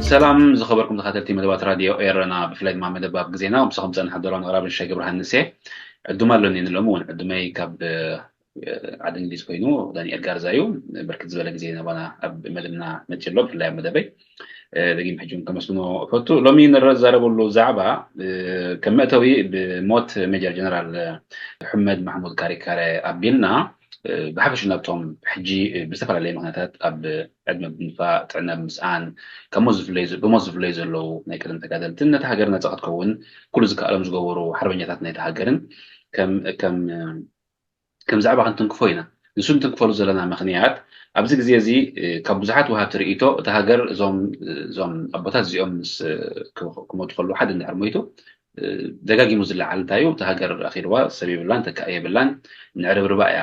ሰላም ዝኸበርኩም ተኸታተልቲ መደባት ራድዮ ኤረና፣ ብፍላይ ድማ መደብ ኣብ ግዜና፣ ምሳኹም ዝጸንሓ ደራን ኣቕራብን ሸገ ብርሃን ንሴ። ዕዱም ኣለኒ ንሎሚ እውን። ዕዱመይ ካብ ዓዲ እንግሊዝ ኮይኑ ዳንኤል ጋርዛ እዩ። ብርክት ዝበለ ግዜ ናባና ኣብ መደብና መጺኡ ኣሎ፣ ብፍላይ ኣብ መደበይ። ደጊም ሕጂ እውን ከመስግኖ እፈቱ። ሎሚ ንረዛረበሉ ዛዕባ ከም መእተዊ ብሞት ሜጀር ጀነራል ሑመድ ማሕሙድ ካሪካረ ኣቢልና፣ ብሓፈሽ ናብቶም ሕጂ ብዝተፈላለየ ምኽንያታት ኣብ ዕድመ ብምጥፋእ፣ ጥዕና ብምስኣን፣ ካብ ሞት ዝፍለዩ፣ ብሞት ዝፍለዩ ዘለዉ ናይ ቀደም ተጋደልትን ነቲ ሃገር ነጻ ክትከውን ኩሉ ዝከኣሎም ዝገበሩ ሓርበኛታት ናይቲ ሃገርን ከም ከም ከም ዛዕባ ክንትንክፎ ኢና። ንሱ ንትንክፈሉ ዘለና ምኽንያት፣ ኣብዚ ግዜ እዚ ካብ ብዙሓት ወሃብቲ ርእይቶ፣ እታ ሃገር እዞም እዞም ኣቦታት እዚኦም ምስ ክሞቱ ከለዉ፣ ሓደ እንድሕር ሞይቱ ደጋጊሙ ዝለዓል እንታይ እዩ፣ እታ ሃገር ኣኺልዋ ሰብ የብላን፣ ተካኢ የብላን፣ ንዕርብርባ እያ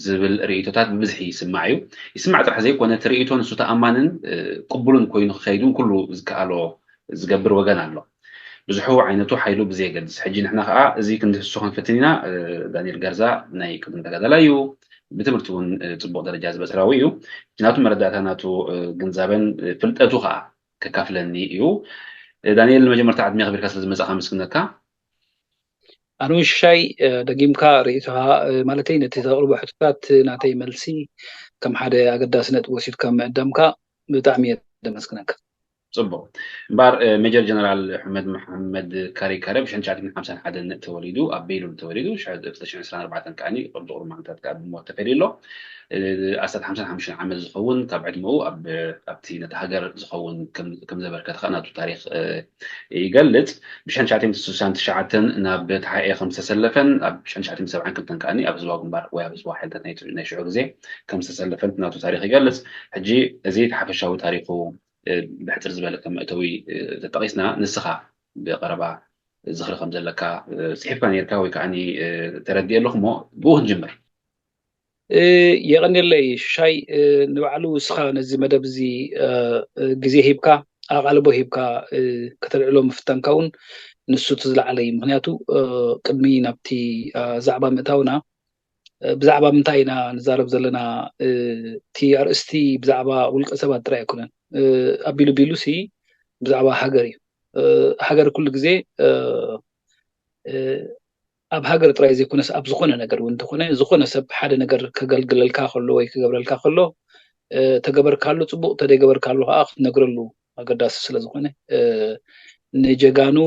ዝብል ርእይቶታት ብብዝሒ ይስማዕ እዩ። ይስማዕ ጥራሕ ዘይኮነ፣ እቲ ርእይቶ ንሱ ተኣማንን ቅቡልን ኮይኑ ክኸይድን ኩሉ ዝከኣሎ ዝገብር ወገን ኣሎ። ብዝሑ ዓይነቱ ሓይሉ ብዘየገድስ። ሕጂ ንሕና ከኣ እዚ ክንድህስሶ ክንፍትን ኢና። ዳንኤል ገርዛ ናይ ቅድም ተጋዳላይ እዩ። ብትምህርቲ እውን ጽቡቕ ደረጃ ዝበጽሐ እዩ። ናቱ መረዳእታ፣ ናቱ ግንዛበን ፍልጠቱ ከኣ ከካፍለኒ እዩ። ዳንኤል፣ ንመጀመርታ ዕድመ ኣኽቢርካ ስለ ዝመጻኻ ኣመስግነካ። ኣነ እውን ሽሻይ፣ ደጊምካ ርእይቶኻ፣ ማለተይ ነቲ ተቕርቦ ሕቶታት ናተይ መልሲ ከም ሓደ ኣገዳሲ ነጥቢ ወሲድካ ምዕዳምካ ብጣዕሚ እየ ደመስግነካ። ጽቡቕ። እምበኣር ሜጀር ጀነራል ሑመድ መሓመድ ካሪካረ ብሽሕን ትሽዓተ ሚእትን ሓምሳን ሓደን ተወሊዱ፣ ኣብ ቤይሉል ተወሊዱ፣ ሽሕን ዕስራን ኣርባዕተን ከኣ ቅርብ ቁሩብ መዓልታት ከኣ ብሞት ተፈልዩ ኣሎ። ኣስታት ሓምሳን ሓሙሽተን ዓመት ዝኸውን ካብ ዕድመኡ ኣብቲ ነቲ ሃገር ዝኸውን ከም ዘበርከተ ከኣ ናቱ ታሪኽ ይገልጽ። ብሽሕን ትሽዓተ ሚእትን ስሳን ትሽዓተን ናብ ተሓኤ ከም ዝተሰለፈን ኣብ ሽሕን ትሽዓተ ሚእትን ሰብዓን ክልተን ከኣ ኣብ ህዝባዊ ግንባር ወይ ኣብ ህዝባዊ ሓይልታት ናይ ሽዑ ግዜ ከም ዝተሰለፈን ናቱ ታሪኽ ይገልጽ። ሕጂ እዚ እቲ ሓፈሻዊ ታሪኹ ብሕጽር ዝበለ ከም መእተዊ ተጠቒስና፣ ንስኻ ብቐረባ ዝኽሪ ከም ዘለካ ጽሒፍካ ነይርካ ወይ ከኣ ተረዲኤ ኣለኹ፣ እሞ ብኡ ክንጅምር። የቐንየለይ ሽሻይ፣ ንባዕሉ እስኻ ነዚ መደብ እዚ ግዜ ሂብካ፣ ኣቓልቦ ሂብካ ከተልዕሎ ምፍታንካ እውን ንሱ እቲ ዝለዓለ እዩ። ምኽንያቱ ቅድሚ ናብቲ ዛዕባ ምእታውና፣ ብዛዕባ ምንታይ ኢና ንዛረብ ዘለና? እቲ ኣርእስቲ ብዛዕባ ውልቀ ሰባት ጥራይ ኣይኮነን። ኣቢሉ ቢሉሲ ብዛዕባ ሃገር እዩ። ሃገር ኩሉ ግዜ ኣብ ሃገር ጥራይ ዘይኮነስ ኣብ ዝኾነ ነገር እውን እንተኾነ፣ ዝኾነ ሰብ ሓደ ነገር ከገልግለልካ ከሎ ወይ ክገብረልካ ከሎ፣ ተገበርካሉ ጽቡቕ፣ ተደይገበርካሉ ከኣ ክትነግረሉ ኣገዳሲ ስለ ዝኾነ፣ ንጀጋኑ፣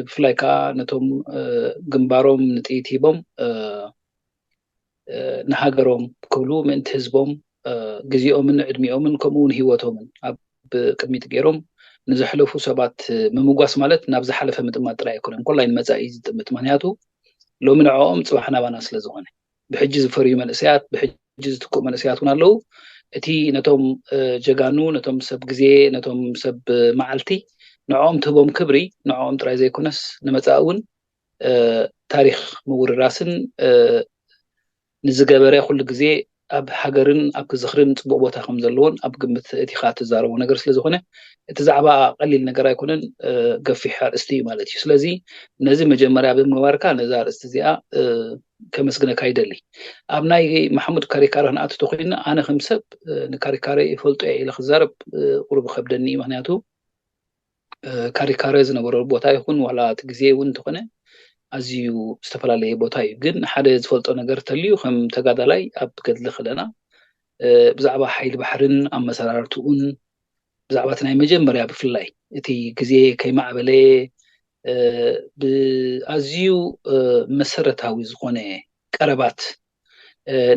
ብፍላይ ከኣ ነቶም ግንባሮም ንጥይት ሂቦም ንሃገሮም ክብሉ ምእንቲ ህዝቦም ግዜኦምን ዕድሚኦምን ከምኡ እውን ህይወቶምን ኣብ ቅድሚት ገይሮም ንዘሕለፉ ሰባት ምምጓስ ማለት ናብ ዝሓለፈ ምጥማት ጥራይ ኣይኮነን፣ ኮላይ ንመጻኢ ዝጥምት። ምኽንያቱ ሎሚ ንዕኦም ጽባሕ ናባና ስለ ዝኾነ፣ ብሕጂ ዝፈርዩ መንእሰያት፣ ብሕጂ ዝትክኡ መንእሰያት እውን ኣለዉ። እቲ ነቶም ጀጋኑ፣ ነቶም ሰብ ግዜ፣ ነቶም ሰብ መዓልቲ፣ ንዕኦም ትህቦም ክብሪ ንዕኦም ጥራይ ዘይኮነስ ንመጻኢ እውን ታሪኽ ምውርራስን ንዝገበረ ኩሉ ግዜ ኣብ ሃገርን ኣብ ዝኽርን ጽቡቕ ቦታ ከም ዘለዎን ኣብ ግምት እቲኻ ትዛረቦ ነገር ስለ ዝኾነ፣ እቲ ዛዕባ ቀሊል ነገር ኣይኮነን፣ ገፊሕ ኣርእስቲ እዩ ማለት እዩ። ስለዚ ነዚ መጀመርያ ብምግባርካ ነዛ ኣርእስቲ እዚኣ ከመስግነካ ይደሊ። ኣብ ናይ ማሕሙድ ካሪካረ ክንኣቱ ተኾይንና፣ ኣነ ከም ሰብ ንካሪካረ ይፈልጦ እየ ኢለ ክዛረብ ቁሩብ ይኸብደኒ እዩ። ምኽንያቱ ካሪካረ ዝነበሮ ቦታ ይኹን ዋላ እቲ ግዜ እውን እንተኾነ ኣዝዩ ዝተፈላለየ ቦታ እዩ። ግን ሓደ ዝፈልጦ ነገር ተልዩ ከም ተጋዳላይ ኣብ ገድሊ ከለና ብዛዕባ ሓይሊ ባሕርን ኣመሰራርትኡን ብዛዕባ እቲ ናይ መጀመርያ ብፍላይ እቲ ግዜ ከይማዕበለ ብኣዝዩ መሰረታዊ ዝኾነ ቀረባት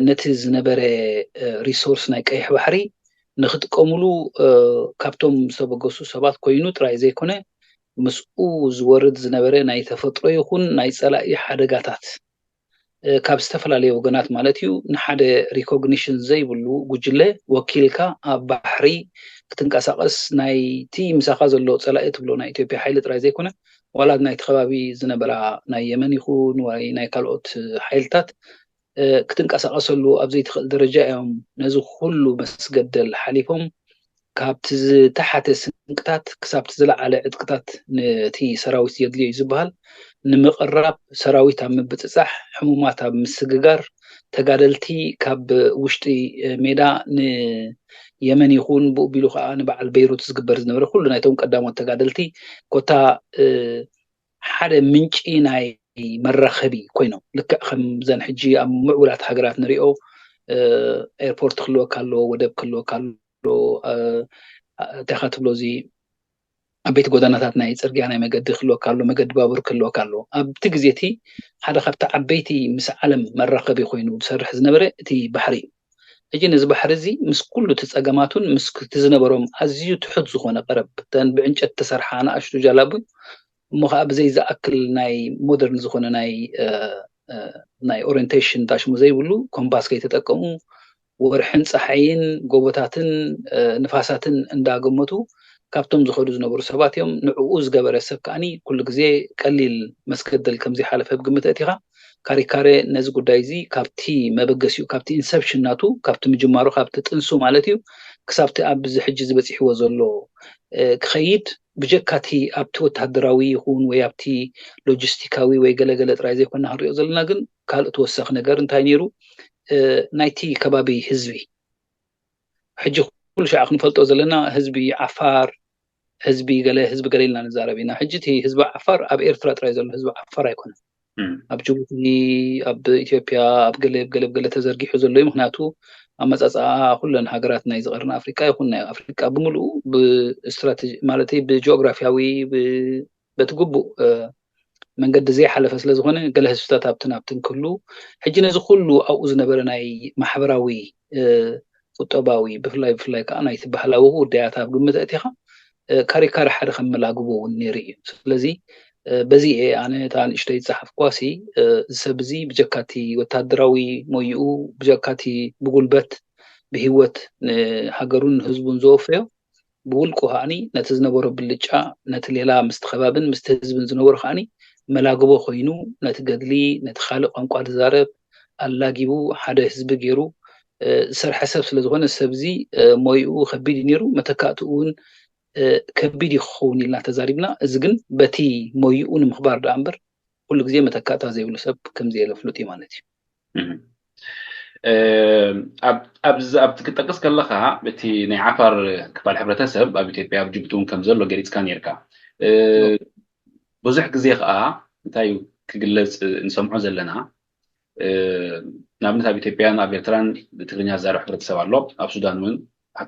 ነቲ ዝነበረ ሪሶርስ ናይ ቀይሕ ባሕሪ ንክጥቀምሉ ካብቶም ዝተበገሱ ሰባት ኮይኑ ጥራይ ዘይኮነ ምስኡ ዝወርድ ዝነበረ ናይ ተፈጥሮ ይኹን ናይ ጸላኢ ሓደጋታት ካብ ዝተፈላለዩ ወገናት ማለት እዩ፣ ንሓደ ሪኮግኒሽን ዘይብሉ ጉጅለ ወኪልካ ኣብ ባሕሪ ክትንቀሳቐስ ናይቲ ምሳኻ ዘሎ ጸላኢ ትብሎ ናይ ኢትዮጵያ ሓይሊ ጥራይ ዘይኮነ፣ ዋላ ናይቲ ከባቢ ዝነበራ ናይ የመን ይኹን ወይ ናይ ካልኦት ሓይልታት ክትንቀሳቐሰሉ ኣብ ዘይትኽእል ደረጃ እዮም ነዚ ኩሉ መስገደል ሓሊፎም ካብቲ ዝተሓተ ስንቅታት ክሳብቲ ዝለዓለ ዕጥቅታት ነቲ ሰራዊት የድልዮ እዩ ዝበሃል ንምቕራብ ሰራዊት ኣብ ምብፅፃሕ፣ ሕሙማት ኣብ ምስግጋር፣ ተጋደልቲ ካብ ውሽጢ ሜዳ ንየመን ይኹን ብኡ ቢሉ ከዓ ንበዓል ቤይሩት ዝግበር ዝነበረ ኩሉ ናይቶም ቀዳሞት ተጋደልቲ ኮታ ሓደ ምንጪ ናይ መራኸቢ ኮይኖም ልክዕ ከምዘን ሕጂ ኣብ ምዕቡላት ሃገራት ንሪኦ ኤርፖርት ክህልወካ ኣለዎ፣ ወደብ ክህልወካ ኣለዎ፣ እንታይ ኢኻ ትብሎ እዚ ዓበይቲ ጎደናታት ናይ ፅርግያ ናይ መገዲ ክህልወካ ኣሎ፣ መገዲ ባቡር ክህልወካ ኣሎ። ኣብቲ ግዜ እቲ ሓደ ካብቲ ዓበይቲ ምስ ዓለም መራኸቢ ኮይኑ ዝሰርሕ ዝነበረ እቲ ባሕሪ እዩ። ሕጂ ነዚ ባሕሪ እዚ ምስ ኩሉ እቲ ፀገማቱን ምስ እቲ ዝነበሮም ኣዝዩ ትሑት ዝኾነ ቀረብ ተን ብዕንጨት ተሰርሓ ንኣሽቱ ጃላቡ እሞ ከዓ ብዘይ ዝኣክል ናይ ሞደርን ዝኾነ ናይ ናይ ኦሪንቴሽን ታሽሙ ዘይብሉ ኮምፓስ ከይተጠቀሙ ወርሕን ፀሓይን ጎቦታትን ንፋሳትን እንዳገመቱ ካብቶም ዝኸዱ ዝነበሩ ሰባት እዮም። ንዕኡ ዝገበረ ሰብ ከዓኒ ኩሉ ግዜ ቀሊል መስገደል ከምዘይሓለፈ ብግምት ኣእቲኻ ካሪካረ ነዚ ጉዳይ እዚ ካብቲ መበገሲኡ ካብቲ ኢንሰፕሽን ናቱ ካብቲ ምጅማሩ ካብቲ ጥንሱ ማለት እዩ ክሳብቲ ኣብዚ ሕጂ ዝበፂሕዎ ዘሎ ክኸይድ ብጀካቲ ኣብቲ ወታደራዊ ይኹን ወይ ኣብቲ ሎጂስቲካዊ ወይ ገለገለ ጥራይ ዘይኮና ክንሪኦ ዘለና ግን ካልእ ተወሳኺ ነገር እንታይ ነይሩ ናይቲ ከባቢ ህዝቢ ሕጂ ኩሉ ሻዕ ክንፈልጦ ዘለና ህዝቢ ዓፋር ህዝቢ ገለ ህዝቢ ገለ ኢልና ንዛረብ ኢና። ሕጂ እቲ ህዝቢ ዓፋር ኣብ ኤርትራ ጥራይ ዘሎ ህዝቢ ዓፋር ኣይኮነን። ኣብ ጅቡቲ፣ ኣብ ኢትዮጵያ፣ ኣብ ገለ ገለ ገለ ተዘርጊሑ ዘሎ እዩ። ምክንያቱ ኣመፃፅኣ ኩለን ሃገራት ናይ ዝቐርኒ ኣፍሪቃ ይኹን ናይ ኣፍሪቃ ብምልኡ ብስትራቴጂ ማለት ብጂኦግራፊያዊ በቲ ግቡእ መንገዲ ዘይሓለፈ ስለ ዝኾነ ገለ ህዝብታት ኣብትን ኣብትን ክህሉ ሕጂ ነዚ ኩሉ ኣብኡ ዝነበረ ናይ ማሕበራዊ ቁጠባዊ ብፍላይ ብፍላይ ከዓ ናይቲ ባህላዊ ጉዳያት ኣብ ግምት ኣእቲኻ ካሪካሪ ሓደ ከም መላግቦ እውን ነይሩ እዩ። ስለዚ በዚ እየ ኣነ እታ ንእሽተይ ዝፀሓፍኳሲ እዚ ሰብ እዚ ብጀካቲ ወታደራዊ ሞይኡ ብጀካቲ ብጉልበት ብሂወት ንሃገሩን ንህዝቡን ዘወፈዮ ብውልቁ ከዓኒ ነቲ ዝነበሮ ብልጫ ነቲ ሌላ ምስቲ ከባብን ምስቲ ህዝብን ዝነበሮ ከዓኒ መላግቦ ኮይኑ ነቲ ገድሊ ነቲ ካልእ ቋንቋ ዝዛረብ ኣላጊቡ ሓደ ህዝቢ ገይሩ ዝሰርሐ ሰብ ስለ ዝኾነ ሰብዚ ሞይኡ ከቢድ እዩ ነይሩ መተካእትኡ እውን ከቢድ እዩ ክኸውን ኢልና ተዛሪብና። እዚ ግን በቲ ሞይኡ ንምኽባር ደኣ እምበር ኩሉ ግዜ መተካእታ ዘይብሉ ሰብ ከምዘየለ ፍሉጥ እዩ ማለት እዩ። ኣብዚ ኣብቲ ክጠቅስ ከለካ እቲ ናይ ዓፋር ክፋል ሕብረተሰብ ኣብ ኢትዮጵያ ኣብ ጅቡቲ እውን ከም ዘሎ ገሊፅካ ነርካ። ብዙሕ ግዜ ከዓ እንታይ ክግለፅ ንሰምዖ ዘለና ንኣብነት ኣብ ኢትዮጵያን ኣብ ኤርትራን ብትግርኛ ዝዛረብ ሕብረተሰብ ኣሎ። ኣብ ሱዳን እውን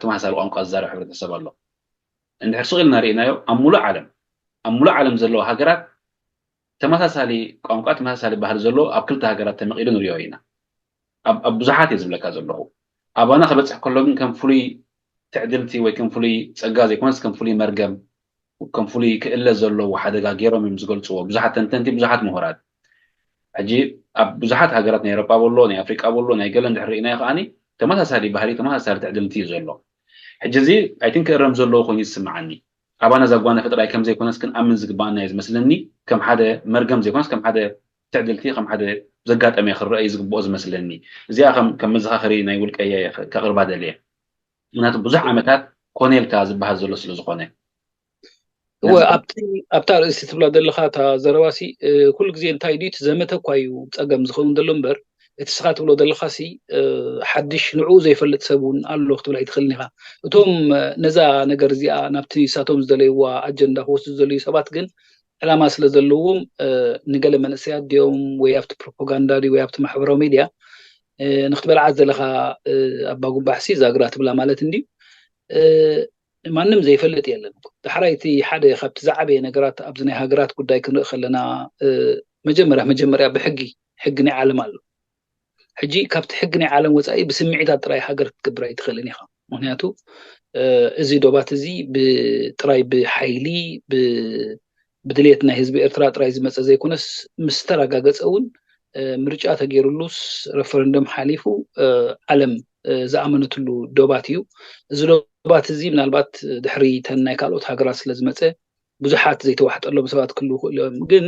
ተመሳሳሊ ቋንቋ ዝዛረብ ሕብረተሰብ ኣሎ። እንድሕር ስቕ ኢልና ርኢናዮ ኣብ ሙሉእ ዓለም ኣብ ሙሉእ ዓለም ዘለዋ ሃገራት ተመሳሳሊ ቋንቋ ተመሳሳሊ ባህሊ ዘለዎ ኣብ ክልተ ሃገራት ተመቒሉ ንሪኦ ኢና። ኣብ ብዙሓት እየ ዝብለካ ዘለኹ። ኣባና ክበፅሕ ከሎ ግን ከም ፍሉይ ትዕድልቲ ወይ ከም ፍሉይ ፀጋ ዘይኮነስ ከም ፍሉይ መርገም ከም ፍሉይ ክእለ ዘለዎ ሓደጋ ገይሮም እዮም ዝገልፅዎ ብዙሓት ተንተንቲ ብዙሓት ምሁራት። ሕጂ ኣብ ብዙሓት ሃገራት ናይ ኤሮጳ በሎ ናይ ኣፍሪቃ በሎ ናይ ገለ እንድሕር ርኢናዮ ከዓኒ ተመሳሳሊ ባህሊ ተመሳሳሊ ትዕድልቲ እዩ ዘሎ። ሕጂ እዚ ኣይትን ክእረም ዘለዎ ኮይኑ ይስምዓኒ። ኣባና ዘጓነፈ ጥራይ ከም ዘይኮነስ ክንኣምን ዝግባኣና እዩ ዝመስለኒ። ከም ሓደ መርገም ዘይኮነስ ከም ሓደ ትዕድልቲ ከም ሓደ ዘጋጠመ ክረአ እዩ ዝግብኦ ዝመስለኒ። እዚኣ ከም ከም መዘኻኸሪ ናይ ውልቀየ ከቕርባ ደልየ። ምክንያቱ ብዙሕ ዓመታት ኮነ ኢልካ ዝበሃል ዘሎ ስለ ዝኾነ። እወ ኣብቲ ኣብታ ርእሲ ትብላ ዘለኻ እታ ዘረባሲ ኩሉ ግዜ እንታይ ድዩ እቲ ዘመተ እኳ እዩ ፀገም ዝኸውን ዘሎ እምበር እቲ ስኻ ትብሎ ዘለኻሲ ሓድሽ ንዕኡ ዘይፈልጥ ሰብ እውን ኣሎ ክትብል ኣይትኽእልን ኢኻ። እቶም ነዛ ነገር እዚኣ ናብቲ ንሳቶም ዝደለይዋ ኣጀንዳ ክወስዱ ዝደለዩ ሰባት ግን ዕላማ ስለ ዘለዎም ንገለ መንእሰያት ድዮም ወይ ኣብቲ ፕሮፓጋንዳ ድዩ ወይ ኣብቲ ማሕበራዊ ሚድያ ንክትበልዓ ዘለኻ ኣባጉባሕሲ ዛግራ ትብላ ማለት እንድዩ። ማንም ዘይፈልጥ የለን። ዳሕራይ እቲ ሓደ ካብቲ ዝዓበየ ነገራት ኣብዚ ናይ ሃገራት ጉዳይ ክንርኢ ከለና መጀመርያ መጀመርያ ብሕጊ ሕጊ ናይ ዓለም ኣሎ። ሕጂ ካብቲ ሕጊ ናይ ዓለም ወፃኢ ብስምዒታት ጥራይ ሃገር ክትገብር ኣይትኽእልን ኢኻ። ምክንያቱ እዚ ዶባት እዚ ብጥራይ ብሓይሊ ብ ብድልየት ናይ ህዝቢ ኤርትራ ጥራይ ዝመፀ ዘይኮነስ፣ ምስ ተረጋገፀ እውን ምርጫ ተገይሩሉስ፣ ረፈረንደም ሓሊፉ ዓለም ዝኣመነትሉ ዶባት እዩ። እዚ ዶባት እዚ ምናልባት ድሕሪ ተን ናይ ካልኦት ሃገራት ስለዝመፀ ብዙሓት ዘይተዋሕጠሎም ሰባት ክህልዉ ይኽእሉ እዮም። ግን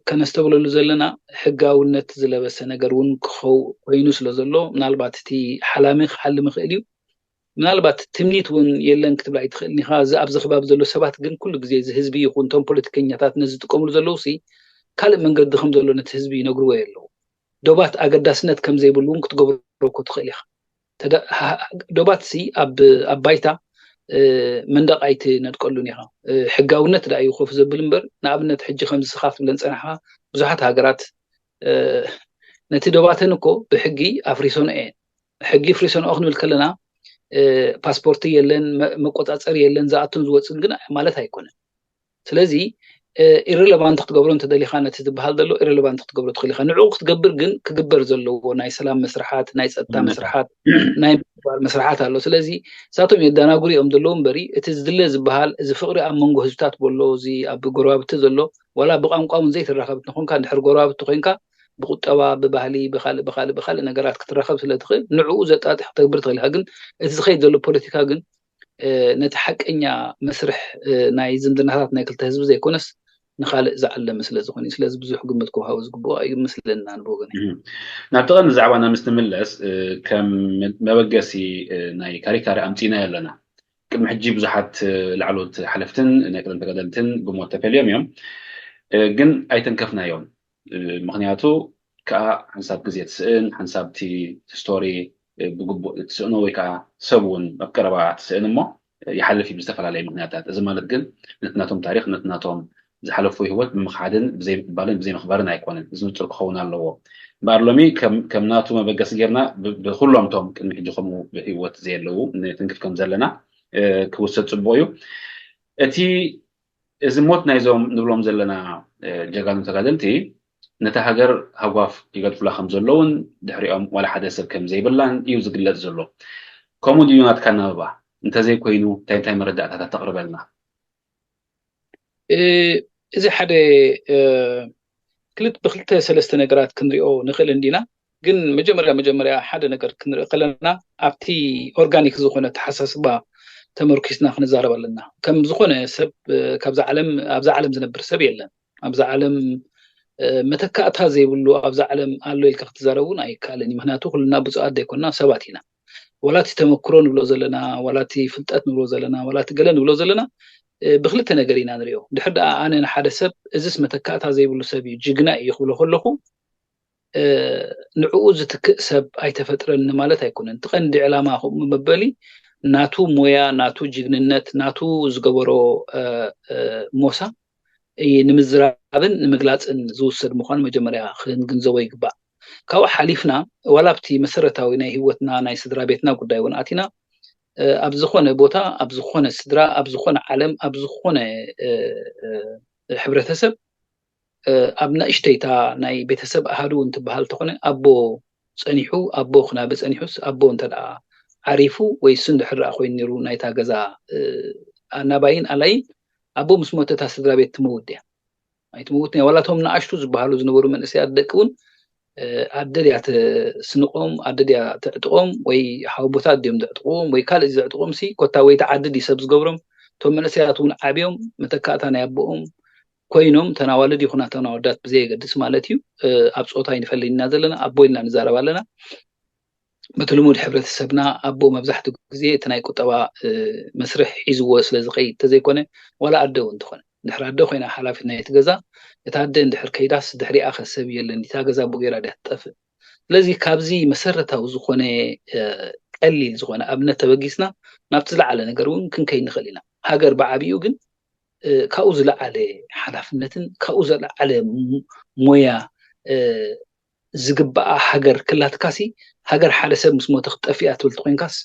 ከነስተብለሉ ዘለና ሕጋውነት ዝለበሰ ነገር እውን ክኸው ኮይኑ ስለ ዘሎ፣ ምናልባት እቲ ሓላሚ ክሓልም ይኽእል እዩ። ምናልባት ትምኒት እውን የለን ክትብል ኣይትኽእልን ኢኻ። እዚ ኣብዚ ከባቢ ዘሎ ሰባት ግን ኩሉ ግዜ እዚ ህዝቢ ይኹን እቶም ፖለቲከኛታት ነዚ ዝጥቀምሉ ዘለዉ ሲ ካልእ መንገዲ ከም ዘሎ ነቲ ህዝቢ ይነግርዎ የለዉ። ዶባት ኣገዳስነት ከም ዘይብሉ እውን ክትገብሮ እኮ ትኽእል ኢኻ። ዶባት ሲ ኣብ ኣብ ባይታ መንደቕ ኣይትነድቀሉን ኢኻ። ሕጋውነት ደኣ እዩ ኮፍ ዘብል እምበር፣ ንኣብነት ሕጂ ከምዚ ስኻ ክትብለን ጸናሕካ፣ ብዙሓት ሃገራት ነቲ ዶባተን እኮ ብሕጊ ኣፍሪሶን እየን። ሕጊ ፍሪሶንኦ ክንብል ከለና ፓስፖርቲ የለን፣ መቆፃፀሪ የለን፣ ዝኣቱን ዝወፅን ግን ማለት ኣይኮነን። ስለዚ ኢረለቫንት ክትገብሮ እንተደሊኻ፣ ነቲ ዝበሃል ዘሎ ኢረለቫንት ክትገብሮ ትኽእል ኢኻ። ንዕኡ ክትገብር ግን ክግበር ዘለዎ ናይ ሰላም መስርሓት፣ ናይ ፀጥታ መስርሓት፣ ናይ ምክባር መስርሓት ኣሎ። ስለዚ እሳቶም የደናግሩ እዮም ዘለዉ እምበሪ፣ እቲ ዝድለ ዝበሃል እዚ ፍቕሪ ኣብ መንጎ ህዝብታት በሎ፣ እዚ ኣብ ጎረባብቲ ዘሎ፣ ዋላ ብቋንቋ እውን ዘይትራኸብ እንተኾንካ፣ እንድሕር ጎረባብቲ ኮይንካ ብቁጠባ፣ ብባህሊ፣ ብካልእ ብካልእ ብካልእ ነገራት ክትራኸብ ስለ ትኽእል፣ ንዕኡ ዘጣጥሕ ክትገብር ትኽእል ኢኻ። ግን እቲ ዝኸይድ ዘሎ ፖለቲካ ግን ነቲ ሓቀኛ መስርሕ ናይ ዝምድናታት ናይ ክልተ ህዝቢ ዘይኮነስ ንኻልእ ዝዓለመ ስለ ዝኾነ እዩ። ስለዚ ብዙሕ ግምት ክወሃቦ ዝግብኦ ኣይመስለናን ብወገነይ። ናብቲ ቀንዲ ዛዕባና ምስ ንምለስ፣ ከም መበገሲ ናይ ካሪካሪ ኣምጺእናዮ ኣለና። ቅድሚ ሕጂ ብዙሓት ላዕለዎት ሓለፍትን ናይ ቀደም ተጋደልትን ብሞት ተፈልዮም እዮም። ግን ኣይተንከፍናዮን። ምኽንያቱ ከዓ ሓንሳብ ግዜ ትስእን፣ ሓንሳብ እቲ ስቶሪ ብግቡእ ትስእኖ ወይ ከዓ ሰብ እውን ኣብ ቀረባ ትስእን እሞ ይሓልፍ እዩ ብዝተፈላለየ ምኽንያታት። እዚ ማለት ግን ነቲ ናቶም ታሪኽ፣ ነቲ ናቶም ዝሓለፉ ህይወት ብምኽሓድን ብዘይምቕባልን ብዘይምኽባርን ኣይኮነን። እዚ ንጹር ክኸውን ኣለዎ። እምበኣር ሎሚ ከም ከም ናቱ መበገሲ ጌርና ብ- ብኩሎም እቶም ቅድሚ ሕጂ ከምኡ ብህይወት ዘየለዉ ንትንክፍ ከም ዘለና ክውሰድ ጽቡቕ እዩ። እቲ እዚ ሞት ናይዞም ንብሎም ዘለና ጀጋኑ ተጋደልቲ ነታ ሃገር ሃጓፍ ይገድፉላ ከም ዘለውን ድሕሪኦም ዋላ ሓደ ሰብ ከም ዘይብላን እዩ ዝግለጽ ዘሎ። ከምኡ ድዩ ናትካ ኣናብባ? እንተዘይኮይኑ እንታይ እንታይ መረዳእታታት ተቕርበልና? እዚ ሓደ ክልተ ብክልተ ሰለስተ ነገራት ክንሪኦ ንኽእል እንዲና። ግን መጀመርያ መጀመርያ ሓደ ነገር ክንርኢ ከለና ኣብቲ ኦርጋኒክ ዝኾነ ተሓሳስባ ተመርኪስና ክንዛረብ ኣለና። ከም ዝኾነ ሰብ ካብዛ ዓለም ኣብዛ ዓለም ዝነብር ሰብ የለን። ኣብዛ ዓለም መተካእታ ዘይብሉ ኣብዛ ዓለም ኣሎ ኢልካ ክትዛረብ እውን ኣይከኣልን እዩ። ምክንያቱ ኩልና ብፁዓት ዘይኮንና ሰባት ኢና። ዋላ እቲ ተመክሮ ንብሎ ዘለና፣ ዋላ እቲ ፍልጠት ንብሎ ዘለና፣ ዋላ እቲ ገለ ንብሎ ዘለና ብክልተ ነገር ኢና ንሪኦ። ድሕር ደኣ ኣነ ንሓደ ሰብ እዚስ መተካእታ ዘይብሉ ሰብ እዩ፣ ጅግና እዩ ክብሎ ከለኹ ንዕኡ ዝትክእ ሰብ ኣይተፈጥረን ማለት ኣይኮነን። እቲ ቀንዲ ዕላማ ከምኡ መበሊ ናቱ ሞያ፣ ናቱ ጅግንነት፣ ናቱ ዝገበሮ ሞሳ ንምዝራብን ንምግላፅን ዝውሰድ ምዃኑ መጀመርያ ክንግንዘቦ ይግባእ። ካብኡ ሓሊፍና ዋላ ኣብቲ መሰረታዊ ናይ ህይወትና ናይ ስድራ ቤትና ጉዳይ እውን ኣቲና ኣብ ዝኾነ ቦታ ኣብ ዝኾነ ስድራ ኣብ ዝኾነ ዓለም ኣብ ዝኾነ ሕብረተሰብ ኣብ ንእሽተይታ ናይ ቤተሰብ ኣሃዱ እንትበሃል ተኾነ ኣቦ ፀኒሑ ኣቦ ክናበ ፀኒሑስ ኣቦ እንተ ደኣ ዓሪፉ ወይ እሱ እንድሕር ደኣ ኮይኑ ነይሩ ናይታ ገዛ ኣናባይን ኣላይን ኣቦ ምስ ሞተ እታ ስድራ ቤት ትመውት ድያ? ኣይትመውትን እያ። ዋላ እቶም ንኣሽቱ ዝበሃሉ ዝነበሩ መንእሰያት ደቂ እውን ኣደ ድያ ተስንቖም ኣደ ድያ ተዕጥቖም ወይ ሓወቦታት ድዮም ዘዕጥቕዎም ወይ ካልእ ዘዕጥቖም ሲ ኮታ ወይ ተዓዲ ድዩ ሰብ ዝገብሮም? እቶም መንእሰያት እውን ዓብዮም መተካእታ ናይ ኣቦኦም ኮይኖም ተናዋልድ ይኹና ተናወዳት ብዘየገድስ ማለት እዩ። ኣብ ፆታ ይንፈለይ ኢና ዘለና ኣቦ ኢልና ንዛረብ ኣለና። በቲ ልሙድ ሕብረተሰብና ኣቦ መብዛሕትኡ ግዜ እቲ ናይ ቁጠባ መስርሕ ሒዝዎ ስለ ዝኸይድ ተዘይኮነ ዋላ ኣደ እውን ትኾነ ድሕሪ ኣደ ኮይና ሓላፊት ናይቲ ገዛ እታ ኣደ እንድሕር ከይዳስ ድሕሪኣ ከ ሰብ የለን እታ ገዛ ብኡ ገይራ ድያ ትጠፍእ። ስለዚ ካብዚ መሰረታዊ ዝኾነ ቀሊል ዝኾነ ኣብነት ተበጊስና ናብቲ ዝለዓለ ነገር እውን ክንከይ ንኽእል ኢና። ሃገር ብዓብኡ ግን ካብኡ ዝለዓለ ሓላፍነትን ካብኡ ዝለዓለ ሞያ ዝግባኣ ሃገር ክላትካሲ ሃገር ሓደ ሰብ ምስ ሞተ ክትጠፍእ እያ ትብል ተኮይንካስ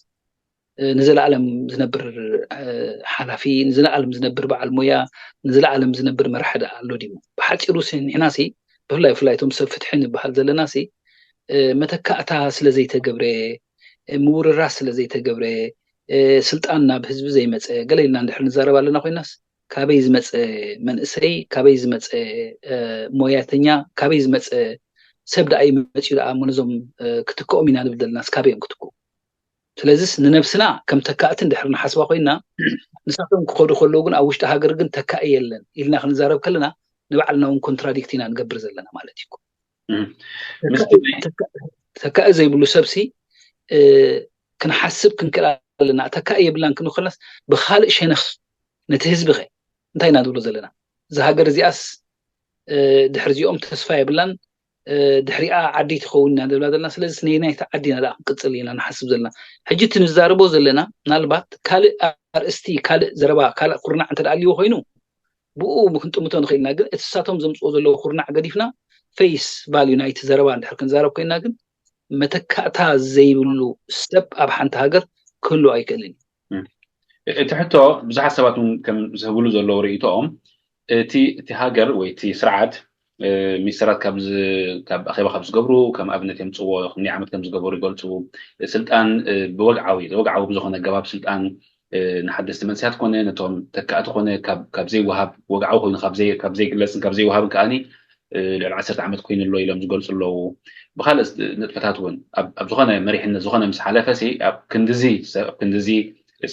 ንዘለኣለም ዝነብር ሓላፊ ንዘለኣለም ዝነብር በዓል ሞያ ንዘለኣለም ዝነብር መራሒ ደኣ ኣሎ ድዩ? ብሓፂሩ ሲ ንሕና ሲ ብፍላይ ብፍላይ እቶም ሰብ ፍትሒ ንበሃል ዘለና ሲ መተካእታ ስለ ዘይተገብረ ምውርራስ ስለ ዘይተገብረ ስልጣን ናብ ህዝቢ ዘይመፀ ገለ ኢልና እንድሕር ንዛረብ ኣለና ኮይናስ ካበይ ዝመፀ መንእሰይ፣ ካበይ ዝመፀ ሞያተኛ፣ ካበይ ዝመፀ ሰብ ደኣ እዩ መፂኡ ደኣ እሞ ነዞም ክትክኦም ኢና ንብል ዘለና። ካበይ እዮም ክትክኡ? ስለዚስ ንነብስና ከም ተካእቲ እንድሕር ንሓስባ ኮይና፣ ንሳቶም ክኸዱ ከለዉ ግን ኣብ ውሽጢ ሃገር ግን ተካኢ የለን ኢልና ክንዛረብ ከለና፣ ንባዕልና እውን ኮንትራዲክት ኢና ንገብር ዘለና ማለት እዩ። ተካኢ ዘይብሉ ሰብሲ ክንሓስብ ክንክእል ኣለና። ተካኢ የብላን ክንብል ከለናስ ብካልእ ሸነኽ ነቲ ህዝቢ ኸ እንታይ ኢና ንብሎ ዘለና? እዛ ሃገር እዚኣስ ድሕሪ እዚኦም ተስፋ የብላን፣ ድሕሪኣ ዓዲ ትኸውን ኢና ንብላ ዘለና። ስለዚ ነየናይቲ ዓዲ ኢና ደኣ ክንቅፅል ኢና ንሓስብ ዘለና? ሕጂ እቲ ንዛረቦ ዘለና ምናልባት ካልእ ኣርእስቲ፣ ካልእ ዘረባ፣ ካልእ ኩርናዕ እንተ ደኣ ኣልዎ ኮይኑ ብኡ ክንጥምቶ ንኽእል ኢና። ግን እቲ ንሳቶም ዘምፅኦ ዘለዉ ኩርናዕ ገዲፍና ፌስ ቫልዩ ናይቲ ዘረባ እንድሕር ክንዛረብ ኮይና ግን መተካእታ ዘይብሉ ሰብ ኣብ ሓንቲ ሃገር ክህሉ ኣይክእልን እዩ። እቲ ሕቶ ብዙሓት ሰባት እውን ከም ዝህብሉ ዘለዉ ርእይቶኦም እቲ እቲ ሃገር ወይ እቲ ስርዓት ሚኒስተራት ካብ ኣኼባ ካብ ዝገብሩ ከም ኣብነት የምፅዎ ክንደይ ዓመት ከም ዝገበሩ ይገልፁ። ስልጣን ብወግዓዊ ወግዓዊ ብዝኾነ ኣገባብ ስልጣን ንሓደስቲ መንስያት ኮነ ነቶም ተካእቲ ኮነ ካብ ዘይወሃብ ወግዓዊ ኮይኑ ካብ ዘይግለፅን ካብ ዘይወሃብን ከዓኒ ልዕሊ ዓሰርተ ዓመት ኮይኑ ኣሎ ኢሎም ዝገልፁ ኣለዉ። ብካልእ ንጥፈታት እውን ኣብ ዝኾነ መሪሕነት ዝኾነ ምስ ሓለፈ ሲ ኣብ ክንድዚ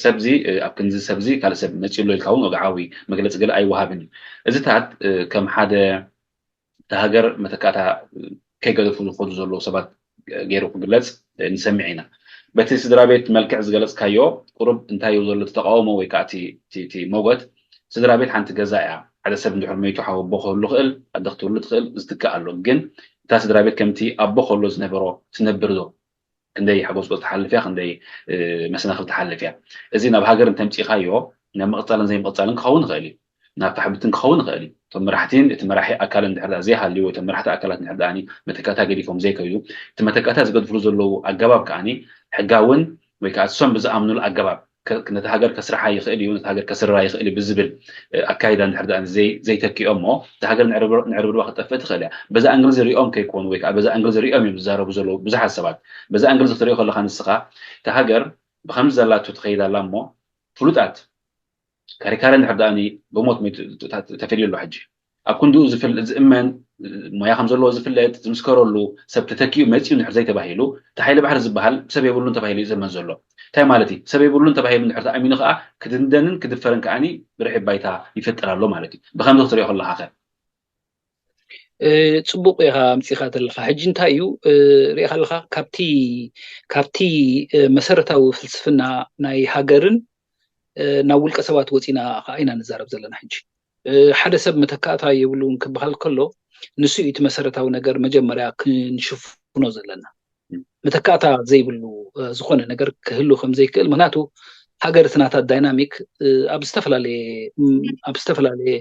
ሰብዚ ኣብ ክንዚ ሰብዚ ካልእ ሰብ መፂኡ ኣሎ ኢልካ እውን ወግዓዊ መግለፂ ገለ ኣይወሃብን እዩ። እዚታት ከም ሓደ እታ ሃገር መተካእታ ከይገደፉ ዝኸዱ ዘለዉ ሰባት ገይሩ ክግለፅ ንሰምዕ ኢና። በቲ ስድራ ቤት መልክዕ ዝገለፅካዮ ቁሩብ እንታይ እዩ ዘሎ እቲ ተቃውሞ ወይ ከዓ እቲ ሞጎት ስድራ ቤት ሓንቲ ገዛ እያ። ሓደ ሰብ እንድሕር መይቱ ሓወቦ ክህሉ ክእል ኣደ ክትህሉ ትኽእል ዝትክእ ኣሎ። ግን እታ ስድራ ቤት ከምቲ ኣቦ ከሎ ዝነበሮ ትነብር ዶ? ክንደይ ሓጎስ ትሓልፍ እያ፣ ክንደይ መሰናኽል ትሓልፍ እያ። እዚ ናብ ሃገር እንተምፂኻዮ ናብ ምቕፃልን ዘይምቕፃልን ክኸውን ይኽእል እዩ፣ ናብ ታሕብትን ክኸውን ይኽእል እዩ። እቶም መራሕቲን እቲ መራሒ ኣካልን ድሕር ዘይሃልዩ ወይ እቶም መራሕቲ ኣካላት ድሕር ደኣኒ መተካእታ ገዲፎም ዘይከዩ እቲ መተካእታ ዝገድፍሉ ዘለዉ ኣገባብ ከዓኒ ሕጋውን ወይ ከዓ እሶም ብዝኣምኑሉ ኣገባብ ነቲ ሃገር ከስርሓ ይኽእል እዩ፣ ነቲ ሃገር ከስርራ ይኽእል እዩ ብዝብል ኣካይዳ እንድሕር ደኣ ዘይተኪኦ እሞ እታ ሃገር ንዕርብርባ ክትጠፍእ ትኽእል እያ። በዛ ኣንግል ዝሪኦም ከይኮኑ ወይ ከዓ በዛ ኣንግል ዝሪኦም እዮም ዝዛረቡ ዘለዉ ብዙሓት ሰባት። በዛ ኣንግል ክትሪኦ ከለካ ንስኻ እታ ሃገር ብከምዚ ዘላቶ ትኸይድ ኣላ እሞ ፍሉጣት ካሪካረ እንድሕር ደኣኒ ብሞት ተፈልዩ ኣሎ ሕጂ ኣብ ክንድኡ ዝእመን ሞያ ከም ዘለዎ ዝፍለጥ ዝምስከረሉ ሰብ ተተኪኡ መፂኡ እንድሕር ዘይተባሂሉ እቲ ሓይሊ ባሕሪ ዝበሃል ሰብ የብሉን ተባሂሉ እዩ ዝእመን ዘሎ። እንታይ ማለት እዩ? ሰብ የብሉን ተባሂሉ እንድሕር ተኣሚኑ ከዓ ክድንደንን ክድፈርን ከዓኒ ብርሒ ባይታ ይፈጥር ኣሎ ማለት እዩ። ብከምዚ ክትሪኦ ከለካ ከ? ፅቡቅ ኢኻ ኣምፂኻ ዘለካ። ሕጂ እንታይ እዩ ሪኢኻ ኣለካ ካብቲ ካብቲ መሰረታዊ ፍልስፍና ናይ ሃገርን ናብ ውልቀ ሰባት ወፂና ከዓ ኢና ንዛረብ ዘለና። ሕጂ ሓደ ሰብ መተካእታ የብሉን ክበሃል ከሎ ንሱ እዩ እቲ መሰረታዊ ነገር መጀመርያ ክንሽፍኖ ዘለና። መተካእታ ዘይብሉ ዝኾነ ነገር ክህሉ ከም ዘይክእል፣ ምክንያቱ ሃገር እቲ ናታ ዳይናሚክ ኣብ ዝተፈላለየ ኣብ ዝተፈላለየ